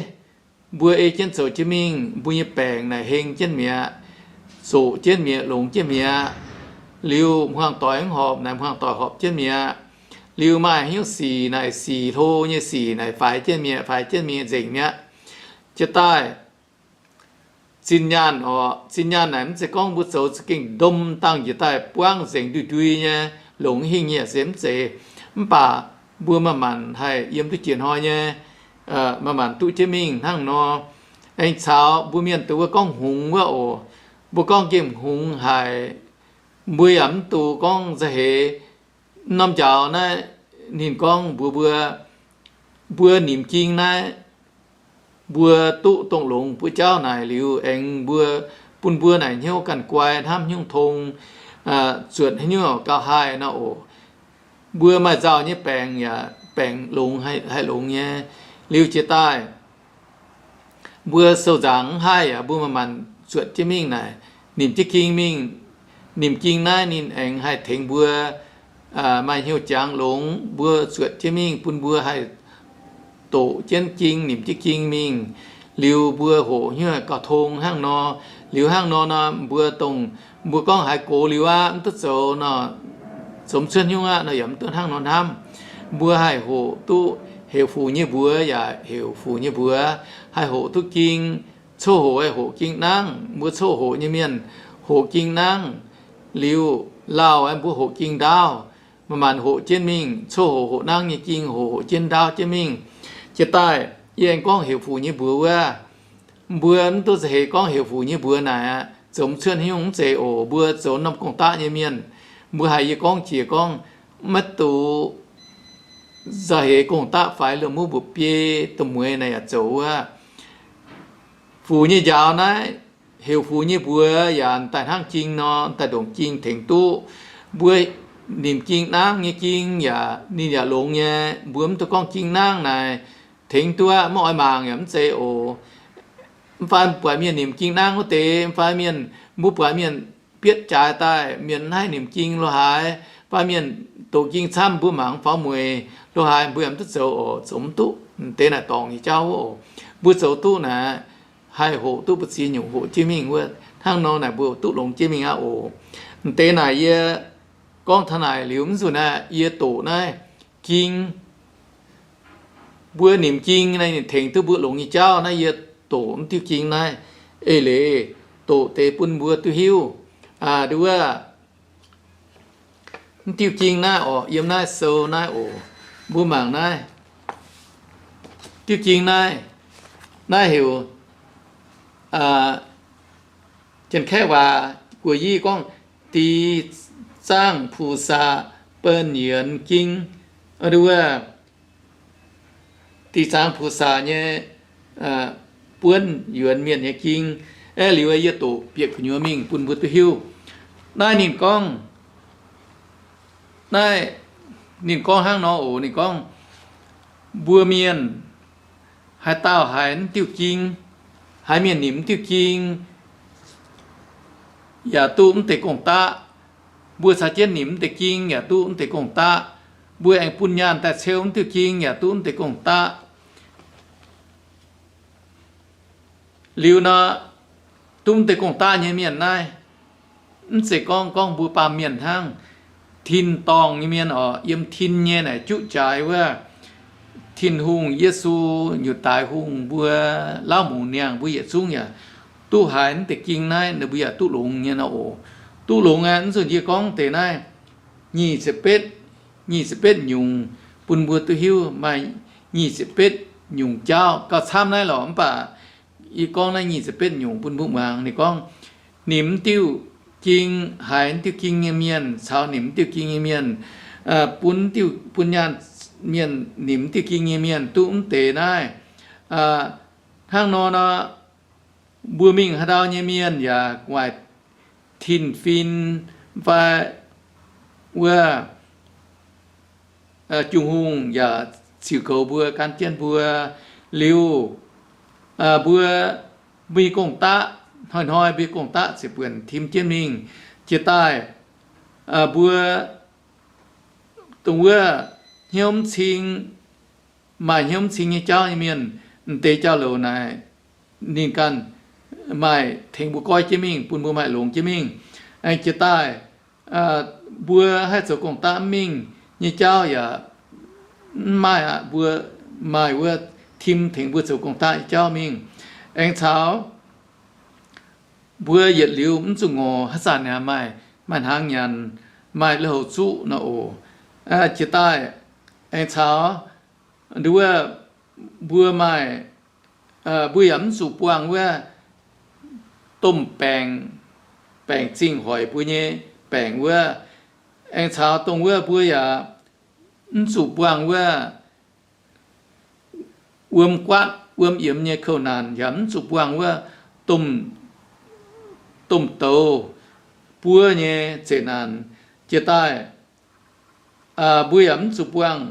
mbuo ei jienv zoux jienv mingh, mbuo nyei baengc naaic heng jienv mi'aqv, zoqc jienv mi'aqv, longx jienv mi'aqv. Liuz hmuangx doic mv horpc naaic hmuangx doic horpc jienv mi'aqv. Liuz maaih hnyouv sic naaic sic, hlo nyei sic naaic faix jienv mi'aqv, faix jienv mi'aqv, nzengc mi'aqv. Jiex daaih zinh nyaanh orqc, zinh nyaanh naaic mv zeiz gorngv mbuo zoux za'gengh ndom dangh njiec daaih buangv nzengc ndui-ndui nyei, longx hingh nyei se mv zeiz. Mv baac mbuo maaih maanc haih yiem duqv jiex hnoi nyei, maaih maanc duqv jienv mingh hnangv nor. Aengx caux mbuo mienh dongh wuov gorngv hngongx wuov oc, mbuo gorngv nqemh hngongx haic, mbuo yaac mv duqv gorngv za'eix norm njaaux naaiv ninh gorngv mbuox mbuo, mbuo nimc ging naaiv, mbuo duqv dongh longx buov jauv naaic liuz aengx mbuo, bun mbuo naaic hnyouv ganh guai, hnamv hnyouv tong, zuotc hnyouv gauh haih nor oc. Mbuo maaih nzauh nyei baengc yaac baengc longx, haih longx nyei. Liuz jiex daaih mbuo sou nzaangc mv haih yaac mbuo maaih maanc zuotc jienv mingh naaic, nimc jienv ging mingh. Nimc ging naaiv ninh aengx haih tengx mbuo maaih hnyouv jangx longx, mbuo zuotc jienv mingh bun mbuo haih doqc jienv ging, nimc jienv ging mingh. Liuz mbuo hoqc hnyouv gauh tong hnangv nor. Liuz hnangv nor nor mbuo dongh, mbuo gorngv haiz gox liuz aqv, mv duqv zoux nor, zoux mv cuotv hnyouv aqv nor yaac mv duqv hnangv nor hnamv. Mbuo haih hoqc duqv heuc fuc nyei mbuox yaac heuc fuc nyei mbuox, haih hoqc duqv ging. Coqv hoqc aeqv, hoqc ging nangv. Mbuo coqv hoqc nyei mienh hoqc ging nangv. Liuz lauh aeqv, mbuo hoqc ging ndaauv. Maaih maanc hoqc jienv mingh, coqv hoqc hoqc nangv nyei ging, hoqc hoqc jienv ndaauv jienv mingh. Jiex daaih yie aengx gorngv heuc fuc nyei mbuox wuov, mbuo mv duqv za'eix gorngv heuc fuc nyei mbuox naaic aqv, zoux mv cuotv hnyouv mv zeiz oc. Mbuo zoux norm gong-daqv nyei mienh, mbuo haiz yie gorngv jiex gorngv maiv duqv za'eix gong-daqv faix lungh muv mbuoqc biei da'mueiz naaic yaac zoux wuov. Fuc nyei njaaux naaiv, heuc fuc nyei mbuox yaac daaih hnangv ging nor, daaih ndongc ging tengx duqv. Mbuo nimc ging nangv nyei ging yaac ninh yaac longx nyei. Mbuo mv duqv gorngv ging nangv naaic tengx duqv aqv, maiv oix mangc yaac mv zeiz oc. Mv fai buatc mienh nimc ging nangv wuov deix, mv fai mienh, mbuo buatc mienh bietv jaaix daaih, mienh mv haih nimc ging lo haaix, fai mienh doqc ging camv mbuo mangc faaux mueic lo haaix, mbuo yaac mv duqv zoux oc, zoux mv duqv. Deix naaic dorngc nyei jauv wuov oc. Mbuo zoux duqv naaic, haih hoqc duqv mbu'ziex nyungc hoqc jienv mingh wuov. Hnangv nor naaic mbuo duqv longx jienv mingh aqv oc. Deix naaic yie gorngv taux naaic liuz mv nzunc aeqv, yie doqc naaiv ging, mbuo nimc ging naaiv ninh tengx duqv mbuo longx nyei jauv naaiv, yie doqc mv diuh ging naaiv eix leiz doqc deix bun mbuo duqv hiuv. Aa, nduov, mv diuh jing naaiv orqc, yiem naaiv sou naaiv oc, mbuo mangc naaiv diuh jing naaiv, naaiv heuc, aa, Janx-Kaeqv waac guoqv-yiv gorngv, Dix Zangh Puxac Benx Yuonx Ging. Nduov, Dix Zangh Puxac nyei buonv yuonx mienh nyei ging. Aeqv, liuz yie doqc bieqc gu'nyuoz mingh bun mbuo duqv hiuv. Naaiv ninh gorngv, naaiv ninh gorngv hnangv nor oc. Ninh gorngv, mbuo mienh haaix dauh haiz mv diuh ging, haiz mienh nimc mv diuh ging, yaac duqv mv deix gong-daqv. Mbuo caux jienv nimc mv deix ging yaac duqv mv deix gong-daqv. Mbuo aengx bun nyaanh daaih ceu mv diuh ging yaac duqv mv deix gong-daqv. Liuz nor, duqv mv deix gong-daqv nyei mienh naaiv, mv zeiz gorngv, gorngv mbuo baamh mienh hnangv. Tin-dorngh nyei mienh oc, yiem tin nyei naaic juqv jaaix wuov, Tin-Hungh, Yesu, Yiutai Hungh, mbuo, Laauv Mungz Niangh, mbuo yietc zungv yaac duqv haiz mv deix ging naaiv, ninh mbuo yaac duqv longx nyei nor oc. Duqv longx aqv. Mv nzunc yie gorngv deix naaiv nyic ziepc betv, nyic ziepc betv nyungc bun mbuo duqv hiuv. Maaih nyic ziepc betv nyungc jauv gauh camv naaiv lorqc, mv baac yie gorngv naaiv nyic ziepc betv nyungc bun mbuo muangx. Ninh gorngv, nimc mv diuh ging, haiz mv diuh ging nyei mienh caux nimc mv diuh ging nyei mienh, bun diuh, bun nyaanh mienh nimc mv diuh ging nyei mienh duqv mv deix naaiv. Hnangv nor nor, mbuo mingh haaix ndau nyei mienh yaac gu'nguaaic tin-fin fai wuov Jung-hungh yaac ziux goux mbuo, gan jienv mbuo. Liuz, mbuo mbuo nyei gong-daqv, hnoi-hnoi mbuo nyei gong-daqv ziouc buonc tim jienv mingh. Jiex daaih, mbuo dongh wuov hnyouv mv cing, maaih hnyouv mv cing nyei jauv nyei mienh, m'deix jauv-louc naaic, ninh ganh maaih tengx mbuo goiv jienv mingh, bun mbuo maaih longx jienv mingh. Aengx jiex daaih, mbuo haih zoux gong-daqv mv mingh nyei jauv yaac mv maaih aqv. Mbuo maaih wuov tim tengx mbuo zoux gong-daqv nyei jauv mingh. Aengx caux mbuo yietc liuz mv zuqc ngorc haaix zanc yaac maaih, maaih hnaangx nyanc, maaih lui-houx zuqv nor oc. Jiex daaih, aengx caux nduov, mbuo maaih, mbuo yaac mv zuqc buangh wuov domh baengc, baengc zingh hoic mbuo nyei baengc wuov. Aengx caux dongh wuov mbuo yaac mv zuqc buangh wuov wuom guatv wuom yiemx nyei kouv naanc, yaac mv zuqc buangh wuov domh, domh douz buov nyei zeqc naanc. Jiex daaih, mbuo yaac mv zuqc buangh,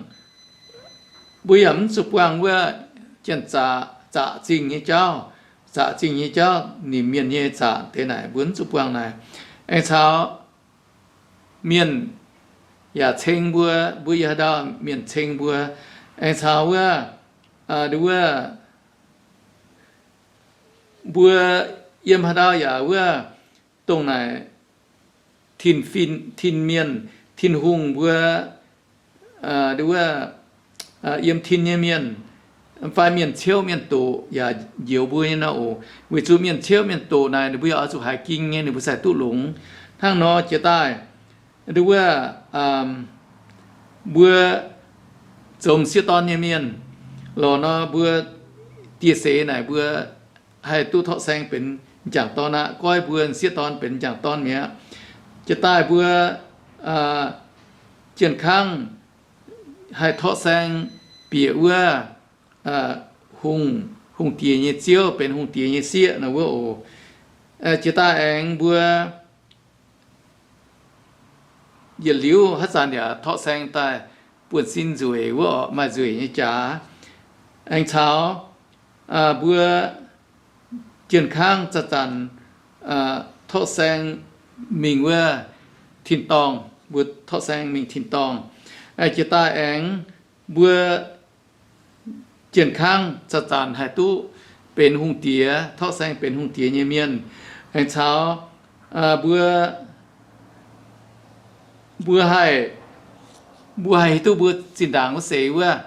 mbuo yaac mv zuqc buangh wuov janx-zaqc, zaqc zingh nyei jauv, zaqc zingh nyei jauv, nimc mienh nyei zaqc deix naaic, mbuo mv zuqc buangh naaic. Aengx caux mienh yaac ceng mbuo, mbuo yiem haaix ndau mienh ceng mbuo. Aengx caux wuov, nduov, mbuo yiem haaix ndau yaac wuov, dongh naaic tin-fin, tin mienh, Tin-Hungh mbuo, nduov, yiem tin nyei mienh fai mienh ciouv mienh doqc yaac njoux mbuo nyei nor oc. Weic zuqc mienh ciouv mienh doqc naaic ninh mbuo yaac oix zuqc haiz ging nyei, ninh mbuo sai duqv longx. Hnangv nor jiex daaih, nduov, mbuo zoux m'sieqv dorn nyei mienh lorqc nor, mbuo die seix naaic mbuo haih duqv torqv saeng benx m'jangc dorn aqv. Goiv mbuo m'sieqv dorn benx m'jangc dorn mi'aqv. Jiex daaih mbuo jien kangv haih torqv saeng bieqc wuov hungh, hungh diex nyei ziouv, benx hungh diex nyei sieqv nor wuov oc. Jiex daaih aengx mbuo yietc liuz haaix zanc yaac torqv saeng daaih buonv-sin nzueic wuov oc, maaih nzueic nyei jaax. Aengx caux mbuo jien kangv zanc-zanc torqv saeng mingh wuov tin-dorngh, mbuo torqv saeng mingh tin-dorngh. Jiex daaih aengx mbuo jien kangv zanc-zanc haih duqv benx hungh diex, torqv saeng benx hungh diex nyei mienh. Aengx caux mbuo, mbuo haih, mbuo haih hiuv duqv mbuo zinh ndaangc wuov seix wuov,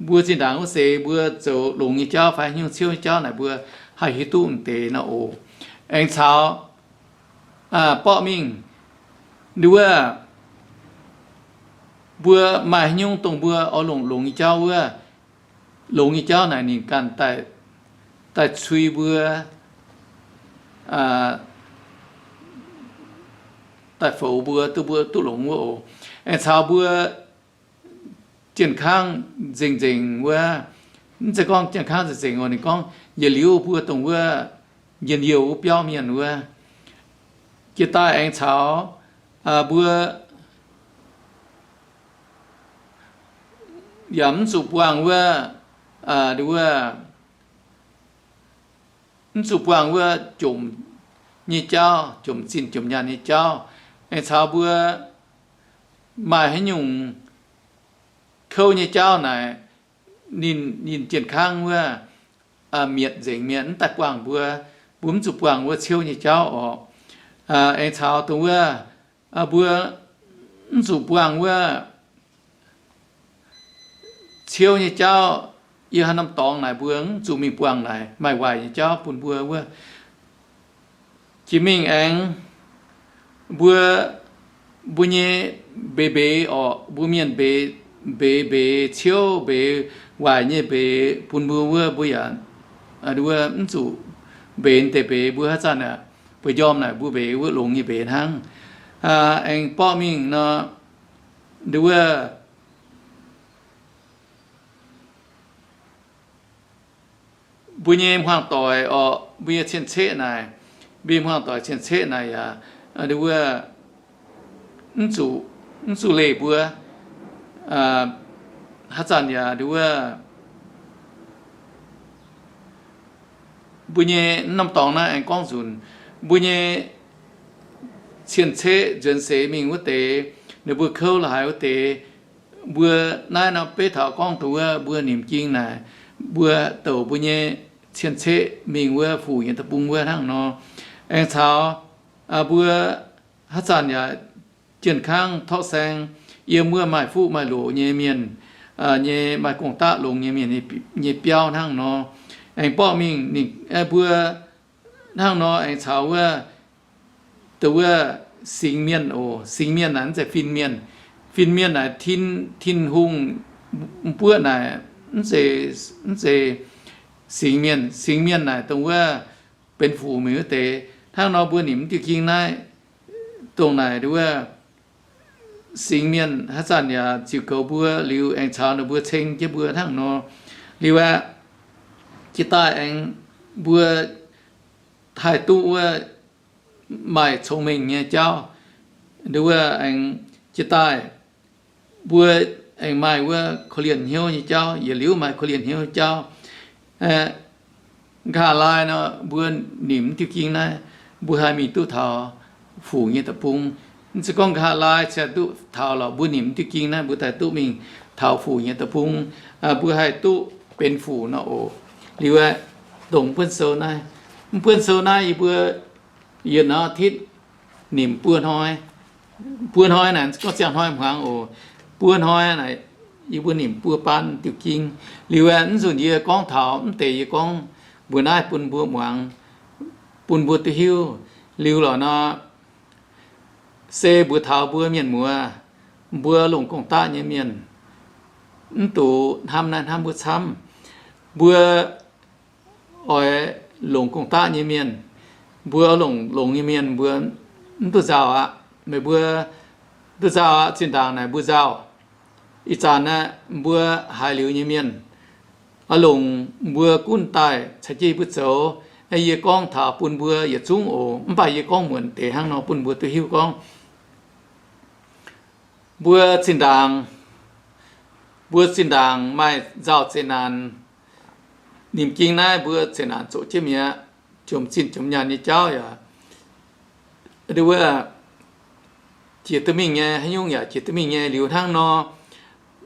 mbuo zinh ndaangc wuov seix mbuo zoux longx nyei jauv fai nyungc ciouv nyei jauv naaic mbuo haih hiuv duqv m'deix nor oc. Aengx caux borqv mingh nduov, mbuo maaih haaix nyungc dongh mbuo oix longc longx nyei jauv wuov, longx nyei jauv naaic ninh ganh daaih cui mbuo, daaih foux mbuo, duqv mbuo duqv longx wuov oc. Aengx caux mbuo jien kangv nzengc nzengc wuov, mv zeiz gorngv jien kangv nzengc nzengc oc, ninh gorngv yietc liuz mbuo dongh wuov njien-youh wuov biauv mienh wuov, jiex daaih aengx caux mbuo yaac mv zuqc buangh wuov, wuov, mv zuqc buangh wuov jomc nyei jauv, jomc zinh jomc nyaanh nyei jauv. Aengx caux mbuo maaih haaix nyungc kouv nyei jauv naaic, ninh, ninh jien kangv wuov mietc nzengc mi'aqv, mv daaih buangh mbuo. Mbuo mv zuqc buangh wuov ciouv nyei jauv orqc. Aengx caux dongh wuov, mbuo mv zuqc buangh wuov ciouv nyei jauv. Yie hnamv norm dorngx naaic mbuo mv zuqc mingh buangh naaic maaih waaic nyei jauv bun mbuo wuov. Jiex mingh aengx mbuo, mbuo nyei mbeix mbeix orqc, mbuo mienh mbeix mbeix, mbeix ciouv, mbeix waaic nyei mbeix bun mbuo wuov, mbuo yaac mv zuqc mbeix deix mbeix. Mbuo haaix zanc aeqv, bueix njormh naaic mbuo mbeix wuov longx nyei mbeix hnangv. Aengx borqv mingh nor, nduov, mbuo nyei hmuangv doic orqc, mbuo nyei cien-ceqv naaic, mbuo nyei hmuangv doic cien-ceqv naaic yaac, nduov, mv zuqc, mv zuqc leih mbuo. Haaix zanc yaac nduov, mbuo nyei norm dorngx naaiv aengx gorngv nzunc, mbuo nyei cien-ceqv nzuonx seix mingh wuov deix, ninh mbuo kouv la'haaix wuov deix, mbuo naaiv nor beiv taux gorngv dongh wuov mbuo nimc ging naaic, mbuo douc mbuo nyei cien-ceqv mingh wuov fuc nyei deic-bung wuov hnangv nor. Aengx caux mbuo haaix zanc yaac jien kangv torqv saeng yiem wuov maaih fuqv maaih loqc nyei mienh nyei, maaih gong-daqv longx nyei mienh nyei biauv hnangv nor. Aengx borqv mingh ninh, mbuo hnangv nor aengx caux wuov, dongh wuov singx mienh oc. Singx mienh naaic mv zeiz fin-mienh. Fin-mienh naaic Tin-Hungh mbuoqv naaic, mv zeiz singx mienh. Singx mienh naaic dongh wuov benx fuc mingh wuov deix. Hnangv nor mbuo nimc mv diuh ging naaiv, dongh naaic wuov singx mienh haaix zanc yaac ziux goux mbuo liuz aengx caux ninh mbuo ceng jienv mbuo hnangv nor. Liuz aeqv, jiex daaih aengx mbuo haih duqv wuov maaih cong-mengh nyei jauv. Nduov, aengx jiex daaih mbuo aengx maaih wuov korv-lienh hnyouv nyei jauv, yietc liuz maaih korv-lienh hnyouv nyei jauv. Nqa'haav laai nor mbuo nimc mv diuh ging naaiv, mbuo haih mingh duqv taux fuc nyei deic-bung. Mv zeiz gorngv nqa'haav laai cingx duqv taux lorqc, mbuo nimc mv diuh ging naaiv mbuo daaih duqv mingh taux fuc nyei deic-bung. Mbuo haih duqv benx fuc nor oc. Liuz aeqv, dongh buonv sou naaiv, mv buonv sou naaiv yie mbuo yietc norm titv nimc buo hnoi. Buo hnoi naaic gorngv ziangh hnoi hmuangx oc. Buo hnoi naaic yie mbuo nimc buo baan diuh ging. Liuz aeqv, mv nzunc yie gorngv taux mv deix yie gorngv mbuox naaiv bun mbuo muangx, bun mbuo duqv hiuv. Liuz lorqc nor, se mbuox taux mbuo mienh muoz, mbuo longc gong-daqv nyei mienh, mv dungx hnamv naaiv hnamv wuov camv. Mbuo oix longc gong-daqv nyei mienh, mbuo longc longx nyei mienh mbuo mv duqv nzauh aqv. Meih mbuo duqv nzauh aqv, zinh ndaangc naaic mbuo nzauh. Ih zanc aeqv, mbuo haiz liuz nyei mienh oix longc mbuo gunv daaih caux jienv mbuo zoux. Yie gorngv taux bun mbuo yietc zungv oc. Mv baac yie gorngv muonc deix hnangv nor bun mbuo duqv hiuv gorngv, mbuo zinh ndaangc, mbuo zinh ndaangc maaih nzauh zeqc naanc. Nimc ging naaiv mbuo zeqc naanc zoqc jienv mi'aqv. Jomc zinh jomc nyaanh nyei jauv yaac, wuov, jiex duqv mingh nyei, haaix nyungc yaac jiex duqv mingh nyei. Liuz hnangv nor,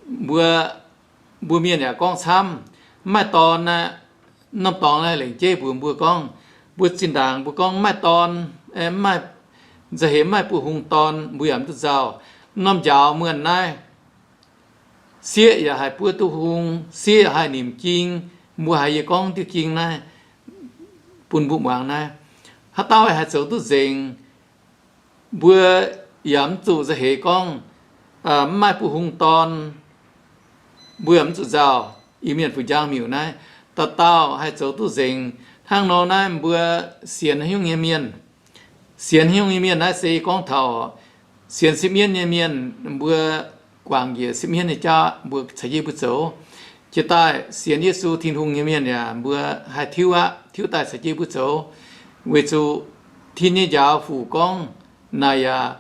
mbuo, mbuo mienh yaac gorngv camv, mv maaih dorn aqv. Norm dorngx naaiv lengc jeiv mbuox mbuo gorngv, mbuo zinh ndaangc mbuo gorngv mv maaih dorn, mv maaih, nzauh heix mv maaih buo hung dorn, mbuo yaac mv duqv nzauh. Norm njaaux muonh naaiv, sieqv yaac haih buov duqv hung, sieqv yaac haih nimc ging. Mbuo haiz yie gorngv diuh ging naaiv bun mbuo muangx naaiv. Haaix dauh haih zoux duqv nzengc, mbuo yaac mv zuqc za'heix gorngv mv maaih bu hung dorn, mbuo yaac mv zuqc nzauh Iu-Mienh Fuc Njang Miuc naaiv. Dauh dauh haih zoux duqv nzengc. Hnangv nor naaiv mbuo sienx haaix nyungc nyei mienh, sienx haaix nyungc nyei mienh naaiv se gorngv taux sienx sipv mienv nyei mienh, mbuo guangc njiec sipv mienv nyei jauv mbuo caux jienv mbuo zoux. Jiex daaih sienx Yesu Tin-Hungh nyei mienh yaac mbuo haih tiuv aqv, tiuv daaih caux jienv mbuo zoux. Weic zuqc tin nyei njaaux fuc gorngv naaic yaac,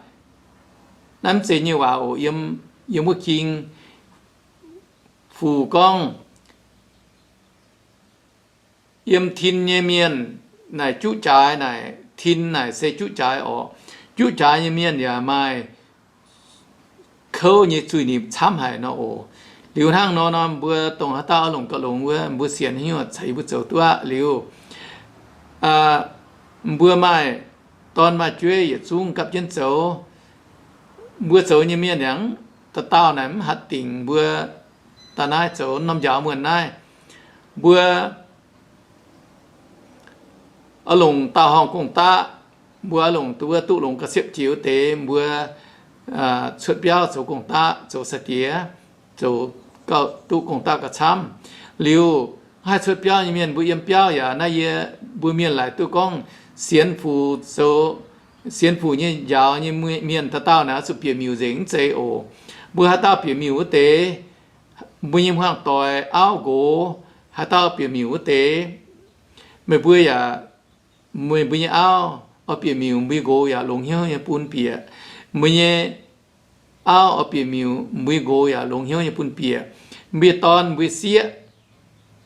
naaiv mv zeiz nyei waac oc, yiem wuov ging fuc gorngv yiem tin nyei mienh naaic juqv jaaix naaic, tin naaic se juqv jaaix orqc. Juqv jaaix nyei mienh yaac maaih kouv nyei zuiz-nipc camv haic nor oc. Liuz hnangv nor nor mbuo dongh haaix dauh oix longc gauh longx wuov, mbuo sienx haaix nyungc caux yie mbuo zoux duqv aqv. Liuz mbuo maaih dorn maaih jueiv yietc zungv gapv jienv zoux. Mbuo zoux nyei mienh aengx dauh dauh naaic mv hatc dingc mbuo daaih naaiv zoux norm njaaux muonh naaiv. Mbuo oix longc daauh horngh gong-daqv, mbuo oix longc duqv, duqv longx ga'siepv jiex wuov deix, mbuo cuotv biauv zoux gong-daqv, zoux sai-diex, zoux gauh duqv gong-daqv gauh camv. Liuz haih cuotv biauv nyei mienh mbuo yiem biauv yaac naaiv yie mbuo mienh laaic duqv gorngv sienx fuc zoux, sienx fuc nyei njaaux nyei mienh dauh dauh naaic oix zuqc bieqc miuc nzengc mv zeiz oc. Mbuo haaix dauh bieqc miuc wuov deix, mbuo nyei hmuangv doic auv nqox haaix dauh bieqc miuc wuov deix, meih mbuo yaac, meih mbuo nyei auv oix bieqc miuc, mbuo nyei nqox yaac longx hnyouv nyei bun bieqc. Mbuo nyei auv oix bieqc miuc, mbuo nyei nqox yaac longx hnyouv nyei bun bieqc. Mbuo nyei dorn mbuo sieqv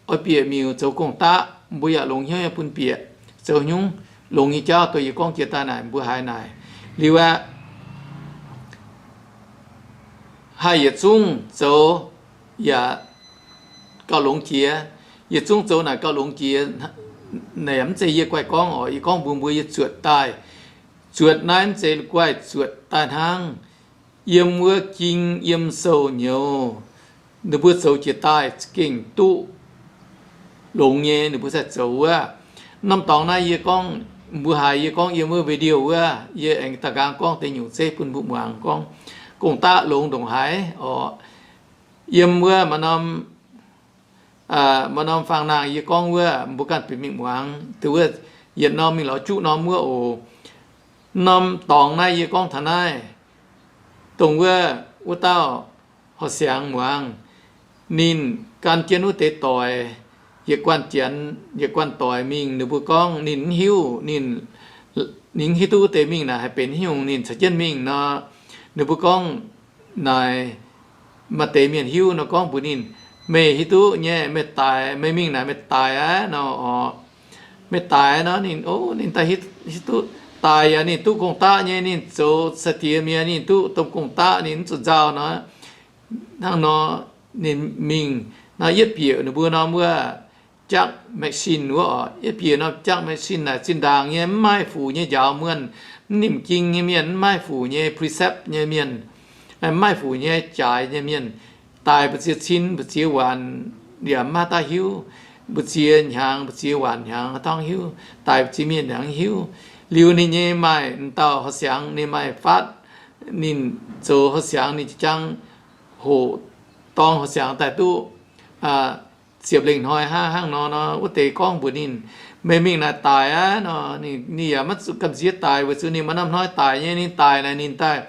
oix bieqc miuc zoux gong-daqv, mbuo yaac longx hnyouv nyei bun bieqc. Zoux nyungc longx nyei jauv dongh yie gorngv jiex daaih naaic mbuo haiz naaic. Liuz aqv, haih yietc zungv zoux yaac gauh longx jiex. Yietc zungv zoux naaic gauh longx jiex. Naaic mv zeiz yie guaih gorngv oc, yie gorngv mbuox mbuo yie zuotc daaih. Zuotc naaiv mv zeiz guaih zuotc daaih hnangv. Yiem wuov ging yiem sou nyouz, ninh mbuo zoux jiex daaih za'gengh duqv longx nyei, ninh mbuo sai zoux wuov. Norm dorngx naaiv yie gorngv, mbuo haiz yie gorngv yiem wuov video wuov, yie aengx da'nqaang gorngv deix nyungc zeiv bun mbuo muangx gorngv gong-daqv longx ndongc haaix oc. Yiem wuov maaih norm, maaih norm fangx-nangh yie gorngv wuov, mbuo ganh bieqc mingh muangx. Dongh wuov yietc norm mingh lorz juqv norm wuov oc. Norm dorngx naaiv yie gorngv taux naaiv, dongh wuov, wuov dauh horqc siangx muangx, ninh gan jienv wuov deix doic, yietc guanh janx, yietc guanh doic mingh, ninh mbuo gorngv ninh mv hiuv, ninh, ninh mv hiuv duqv wuov deix mingh naaic haih benx haaix nyungc, ninh caux jienv mingh nor, ninh mbuo gorngv naaic maaih deix mienh hiuv nor gorngv mbuox ninh, meih hiuv duqv nyei, meih daic, meih mingh naaic meih daic aqv nor oc. Meih daic nor ninh, o, ninh daaih hiuv duqv daic yaac ninh duqv gong-daqv nyei, ninh zoux sai-diex mi'aqv, ninh duqv domh gong-daqv, ninh mv zuqc nzauh nor. Hnangv nor ninh mingh nor, yietv bieqc ninh mbuo norm wuov jaqv machine wuov oc. Yietv bieqc norm jaqv machine naaic zinh ndaangc nyei mv maaih fuc nyei njaaux muonh, mv nimc ging nyei mienh, mv maaih fuc nyei precept nyei mienh, mv maaih fuc nyei jaaix nyei mienh, daic mbu'ziex cin mbu'ziex waanc yaac mv maaih dauh hiuv, mbu'ziex hnyangx mbu'ziex waanc hnyangx haaix dauh hiuv, daic mbu'ziex mienh hnyangx hiuv. Liuz ninh nyei maaih m'dauh horqc siangx, ninh maaih faatv, ninh zoux horqc siangx ninh jangv hoqc dorng horqc siangx daaih duqv ziepc lengh hnoi hnangv nor nor, wuov deix gorngv mbuox ninh, meih mingh naaic daic aqv nor. Ninh yaac maiv zuqc gamh nziex daic weic zuqc ninh maaih norm hnoi daic nyei. Ninh daic naaic ninh daaih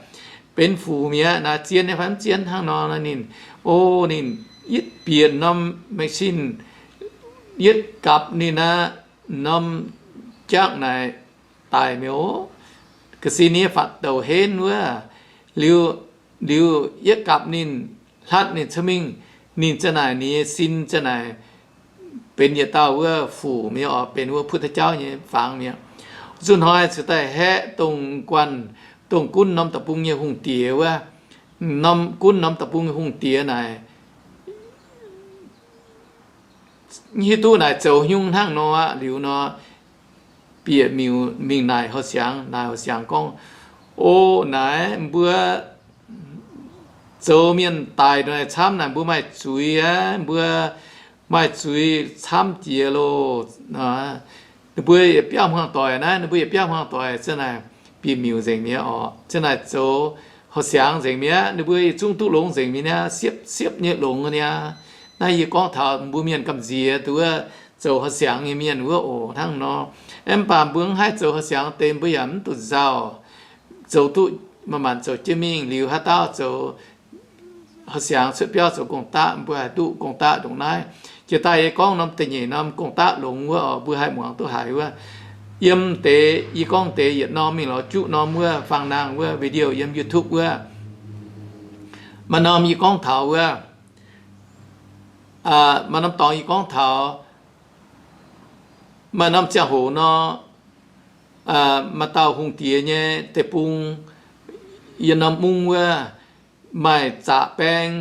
benx fuc mi'aqv, naaic zien nyei fai mv zien hnangv nor. Ninh, o, ninh yietv bieqc norm machine, yietv gapv ninh aqv, norm jaqv naaic daic mi'aqv. Ga'sin nyei fatv douc henv wuov. Liuz, liuz yietv gapv ninh, hlatv ninh cuotv mingh, ninh ziang naaic, ninh nyei sin ziang naaic benx yietc dauh wuov fuc mi'aqv, benx wuov พุทธเจ้า nyei fangx mi'aqv. Zuqc hnoi ziouc daaih haeqv dongh guanh, dongh gunv norm deic-bung nyei hungh diex wuov. Norm, gunv norm deic-bung nyei hungh diex naaic, hiuv duqv naaic zoux nyungc hnangv nor aqv. Liuz nor, bieqc miuc mingh naaic horqc siangx. Naaic horqc siangx gorngv, o, naaic mbuo zoux mienh daic naaic camv naaic mbuo maaih zuiz aqv, mbuo maaih zuiz camv jiex loh. Ninh mbuo yietc biauv hmuangx doic naaiv, ninh mbuo yietc biauv hmuangx doic ziang naaic bieqc miuc nzengc mi'aqv orqc. Ziang naaic zoux horqc siangx nzengc mi'aqv. Ninh mbuo yietc zungv duqv longx nzengc mi'aqv, siepv-siepv nyei longx mi'aqv. Naaiv yie gorngv taux mbuo mienh gamh nziex duqv wuov zoux horqc siangx nyei mienh wuov oc hnangv nor. Mv baac mbuo mv haih zoux horqc siangx deix mbuo yaac mv duqv nzauh. Zoux duqv manc-manc zoux jienv mingh liuz haaix dauh zoux horqc siangx cuotv biauv zoux gong-daqv, mbuo haih duqv gong-daqv ndongc naaiv. Jiex daaih yie gorngv norm da'nyeic norm gong-daqv longx wuov oc, mbuo haih muangx duqv haiz wuov. Yiem deix yie gorngv deix yietc norm mingh lorz juqv norm wuov, faang nangh wuov video yiem YouTube wuov. Maaih norm yie gorngv taux wuov, maaih norm dorngx yie gorngv taux, maaih norm ziangh hoc nor, maaih dauh hungh diex nyei deic-bung yiem norm mungv wuov, maaih zaqc baeng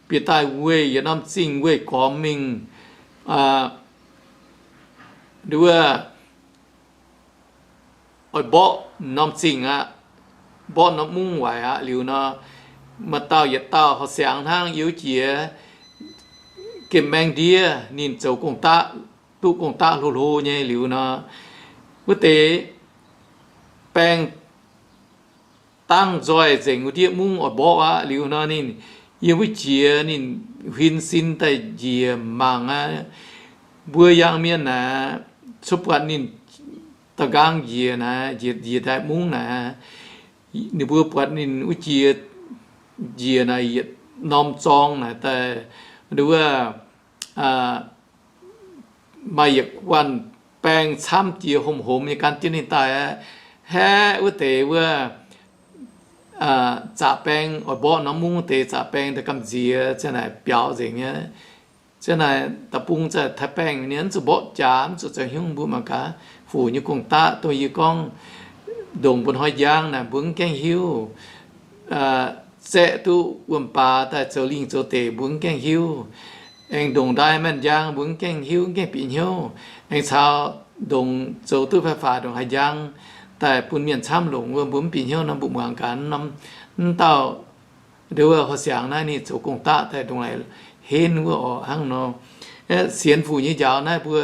bieqc daaih weih yietc norm zingh weih gormx mingh, wuov, oix mborqv norm zingh aqv, mborqv norm mungv waaic aqv. Liuz nor, maaih dauh yietc dauh horqc siangx hnangv youz jiex gemh maeng ndiev ninh zoux gong-daqv, duqv gong-daqv hlo hlo nyei liuz nor, wuov deix baeng dangv nzoih nzengc wuov ndiev mungv oix mborqv aqv. Liuz nor ninh yiem wuov jiex ninh huin sin daaih njiec mangc aqv. Mbuo yangh mienh naaic cuotv buatc ninh da'nqaang njiec naaic, njiec, njiec daaih mungv naaic, ninh mbuo buatc ninh wuov jiex njiec naaic yietc norm zorng naaic daaih, wuov, maaih yietc guanh baeng camv jiex homh homh nyei gan jienv ninh daaih aqv. Haeqv wuov deix wuov zaqc baeng oix mborqv norm mungv wuov deix zaqc baeng daaih gamh nziex ziang naaic biaux nzengc nyei. Ziang naaic da'bung za'gengh taaih baengh ninh mv zuqc mborqv jaax, mv zuqc zoux haaix nyungc mbuo mangc gaax. Fuc nyei gong-daqv dongh yie gorngv, ndongc mba'hnoi njang naaic mbuo mv gaengh hiuv. Zaeqv duqv wuom-baax daaih zoux lingh zoux deic mbuo mv gaengh hiuv. Aengx ndongc ndaaih maaih njang mbuo mv gaengh hiuv, mv gaengh bieqc hnyouv. Aengx caux ndongc zoux duqv faix-faix ndongc haaix njang daaih bun mienh camv longc wuov mbuo mv bieqc hnyouv nor, mbuo muangx gaax norm, mv dauh, nduov, horqc siangx naaiv ninh zoux gong-daqv daaih ndongc haaix henv wuov orqc hnangv nor. Sienx fuc nyei njaaux naaiv mbuo,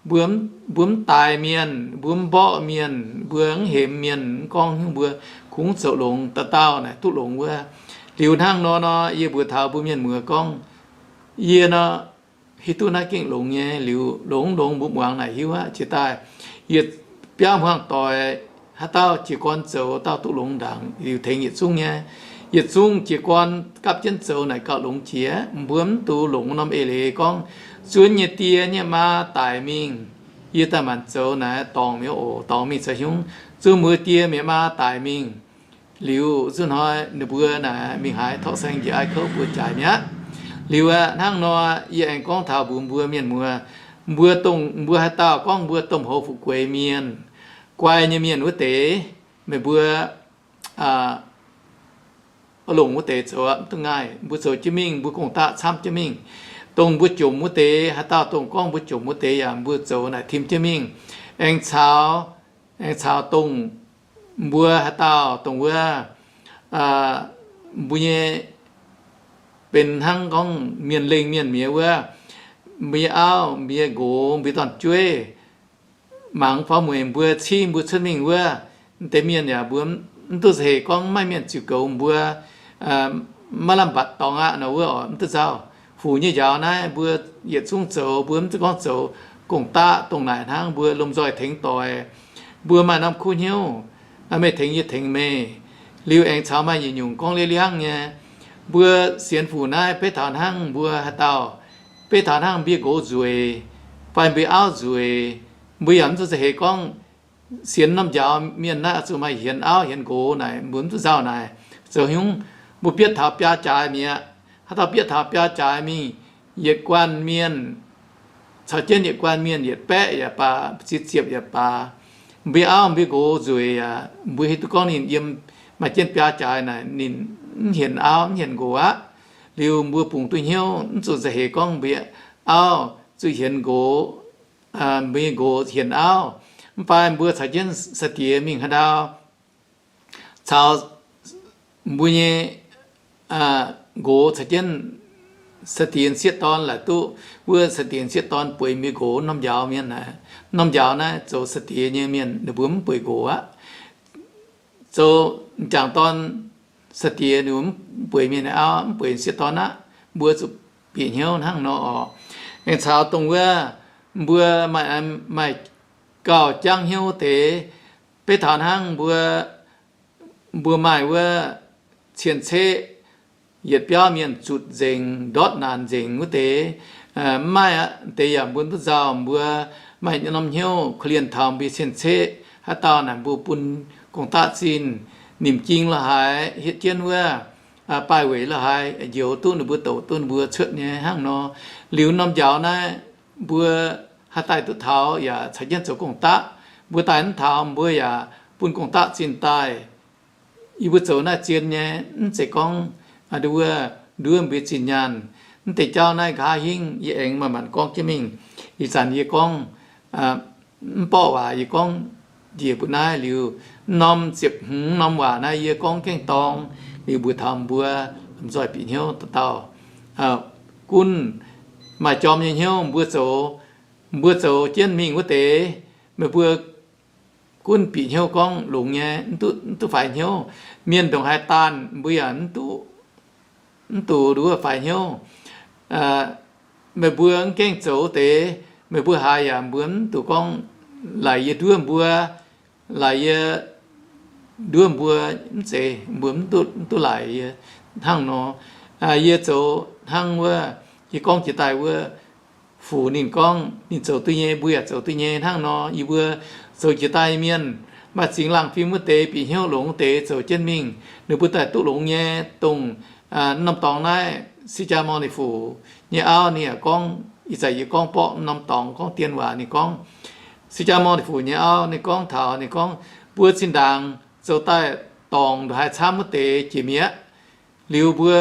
mbuo, mbuo mv daix mienh, mbuo mv mborqv mienh, mbuo mv hemx mienh, mv gorngv haaix nyungc, mbuo kungx zoux longx, dauh dauh naaic duqv longx wuov. Liuz hnangv nor nor, yie mbuox taux mbuo mienh muoz gorngv, yie nor, hiuv duqv naaiv gengh longx nyei. Liuz longx longx mbuo muangx naaic hiuv aqv. Jiex daaih yietc biauv hmuangx doic, haaix dauh jiez gorn zoux, dauh duqv longx ndaangc, liuz tengx yietc zungv nyei. Yietc zungv jiez gorn gapv jienv zoux naaic gauh longx jiex. Mbuo mv dungx longc norm eix leiz gorngv, zuov nyei die nyei maa daic mingh, yie daaih maanc zoux naaic dorngc mi'aqv oc, dorngc mingh zoux haaix nyungc? Zuov mbuo die mienh maa daic mingh liuz, zuov hnoi ninh mbuo naaic mingh haaix, torqv saeng njiec ai kouv mbuo jaaix mi'aqv. Liuz aqv, hnangv nor, yie aengx gorngv taux mbuox mbuo mienh muoz, mbuo dongh, mbuo haaix dauh gorngv mbuo domh hoz fu'jueiv mienh, guai nyei mienh wuov deix, meih mbuo longc wuov deix zoux aqv, mv duqv ngaih. Mbuo zoux jienv mingh, mbuo gong-daqv camv jienv mingh. Dongh mbuo jomc wuov deix, haaix dauh dongh gorngv mbuo jomc wuov deix yaac mbuo zoux naaic tim jienv mingh. Aengx caux, aengx caux dongh mbuo haaix dauh dongh wuov, mbuo nyei benx hnangv gorngv mienh lengh mienh mi'aqv wuov, mbuo nyei auv, mbuo nyei nqox, mbuo dorn-jueiv, mangc faaux mueic mbuo cingv mbuo cuotv mingh wuov, deix mienh yaac mbuo mv duqv za'heix gorngv maiv maaih mienh ziux goux mbuo, maiv lamh mbatc dorngx aqv nor wuov oc, mv duqv nzauh. Fuc nyei njaaux naaiv mbuo yietc zungv zoux, mbuo mv duqv gorngv zoux gong-daqv dongh naaic hnangv, mbuo lomh nzoih tengx doic. Mbuo maaih norm kuv hnyouv, meih tengx yie tengx meih. Liuz aengx caux maaih yietc nyungc gorngv liev liangv nyei. Mbuo sienx fuc naaiv beiv taux hnangv mbuo haaix dauh, beiv taux hnangv mbuo nqox nzueic, fai mbuo auv nzueic, mbuo yaac mv zuqc za'heix gorngv sienx norm njaaux mienh naaiv oix zuqc maaih hienx auv hienx nqox naaic, mbuo mv duqv nzauh naaic. Zoux haaix nyungc? Mbuo bietv taux biaa jaaix mi'aqv. Haaix dauh bietv taux biaa jaaix mingh, yietc guanh mienh caux jienv yietc guanh mienh yietc baeqv yaac baac, ziex ziepc yaac baac, mbuo auv mbuo nqox nzueic yaac mbuo hiuv duqv gorngv ninh yiem maaih jienv biaa jaaix naaic ninh mv hienx auv mv hienx nqox aqv. Liuz mbuo bungx duqv hnyouv, mv zuqc za'heix gorngv mbuo auv zuqc hienx nqox, mbuo nyei nqox hienx auv. Mv baac mbuo caux jienv sai-diex mingh haaix ndau, caux mbuo nyei nqox caux jienv sai-diex sieqv dorn laaic duqv wuov sai-diex sieqv dorn bueix mbuo nqox norm njaaux mienh aqv. Norm njaaux naaiv zoux sai-diex nyei mienh ninh mbuo mv bueix nqox aqv. Zoux m'jangc dorn sai-diex ninh mv bueix mienh auv, mv bueix sieqv dorn aqv. Mbuo zuqc bieqc hnyouv hnangv nor oc. Aengx caux dongh wuov mbuo maaih, maaih gauh jangv hnyouv wuov deix, beiv taux hnangv mbuo, mbuo maaih wuov cien-ceqv yietc biauv mienh zutc nzengc, ndortv naanc nzengc wuov deix, mv maaih aqv. Deix yaac mbuo duqv nzauh, mbuo maaih norm hnyouv korv-lienh taux mbuo cien-ceqv haaix dauh naaic mbuo bun gong-daqv zinh, nimc jing la'haaix, hietv jienv wuov, baaih weic la'haaix, njoux duqv ninh mbuo, douc duqv ninh mbuo cuotv nyei hnangv nor. Liuz norm njaaux naaiv mbuo haaix daaih duqv taux yaac caux jienv zoux gong-daqv. Mbuo daaih mv taux mbuo yaac bun gong-daqv zinh daaih. Yie mbuo zoux naaiv zien nyei, mv zeiz gorngv nduov, nduov mbuo zinh nyaanh. Mv deix jauv naaiv nqa'haav hingv yie aengx manc-manc gorngv jienv mingh. Ih zanc yie gorngv mv borqv waac, yie gorngv njiec mbuo naaiv liuz, norm ziepc hmz norm waac naaiv yie gorngv gaengh dorng, liuz mbuox taux mbuo lomh nzoih bieqc hnyouv dauh dauh. Gunv maaih jorm nyei hnyouv mbuo zoux, mbuo zoux jienv mingh wuov deix, meih mbuo gunv bieqc hnyouv gorngv longx nyei, mv duqv faix hnyouv. Mienh ndongc haaix daanh mbuo yaac mv duqv, mv duqv nduov faix hnyouv. Meih mbuo mv gaengh zoux wuov deix, meih mbuo haiz yaac mbuo mv duqv gorngv laaix yie nduov mbuo, laaix yie nduov mbuo, mv zeiz, mbuo mv duqv, mv duqv laaix yie hnangv nor. Yie zoux hnangv wuov, yie gorngv jiex daaih wuov, fuc ninh gorngv ninh zoux duqv nyei, mbuo yaac zoux duqv nyei hnangv nor. Yie mbuo zoux jiex daaih mienh maaih zingx laangh fim wuov deix, bieqc hnyouv longx wuov deix zoux jienv mingh, ninh mbuo daaih duqv longx nyei. Dongh norm dorngx naaiv 释迦牟尼佛 nyei auv ninh yaac gorngv, ih zanc yie gorngv borqv norm dorngx gorngv dien waac ninh gorngv, 释迦牟尼佛 nyei auv ninh gorngv taux, ninh gorngv, mbuo zinh ndaangc zoux daaih dorngc ndongc haaix camv wuov deix jiex mi'aqv. Liuz mbuo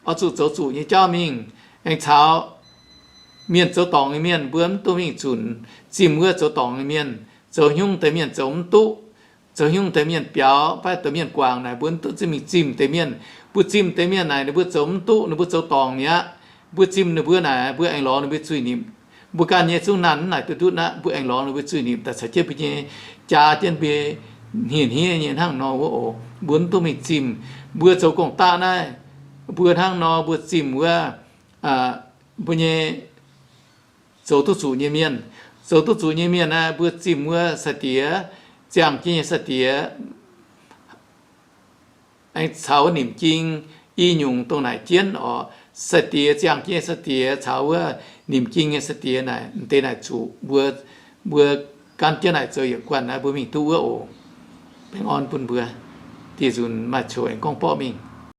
oix zuqc zoux zuqc nyei jauv mingh. Aengx caux mienh zoux dorngc nyei mienh mbuo mv duqv mingh zunc. Zimh wuov zoux dorngc nyei mienh, zoux haaix nyungc deix mienh zoux mv duqv. Zoux haaix nyungc deix mienh biaux fai deix mienh guangc naaic mbuo mv duqv zimh mingh zimh deix mienh. Mbuo zimh deix mienh naaic ninh mbuo zoux mv duqv, ninh mbuo zoux dorngc mi'aqv. Mbuo zimh ninh mbuo naaic mbuo aengx lorz ninh mbuo zuiz-nipc. Mbuo ganh nyei zungv naanh mv naaic duqv ndutv aqv, mbuo aengx lorz ninh mbuo zuiz-nipc daaih caux jienv mbuo nyei, jaa jienv mbuo hniev-hniev nyei hnangv nor wuov oc. Mbuo mv duqv mingh zimh. Mbuo zoux gong-daqv naaiv, mbuo hnangv nor mbuo zimh wuov, mbuo nyei zoux duqv zuqc nyei mienh. Zoux duqv zuqc nyei mienh naaiv mbuo zimh wuov sai-diex, ziangh jienv nyei sai-diex, aengx caux wuov nimc jing i nyungc dongh naaic jienv oc. Sai-diex, ziangh jienv nyei sai-diex caux wuov nimc jing nyei sai-diex naaic, m'deix naaic zuqc mbuo, mbuo gan jienv naaic zoux yietc guanh naaiv mbuo mingh duqv wuov oc. Baengh orn bun mbuo. Dieh nzunc maaih coc aengx gorngv borqv mingh.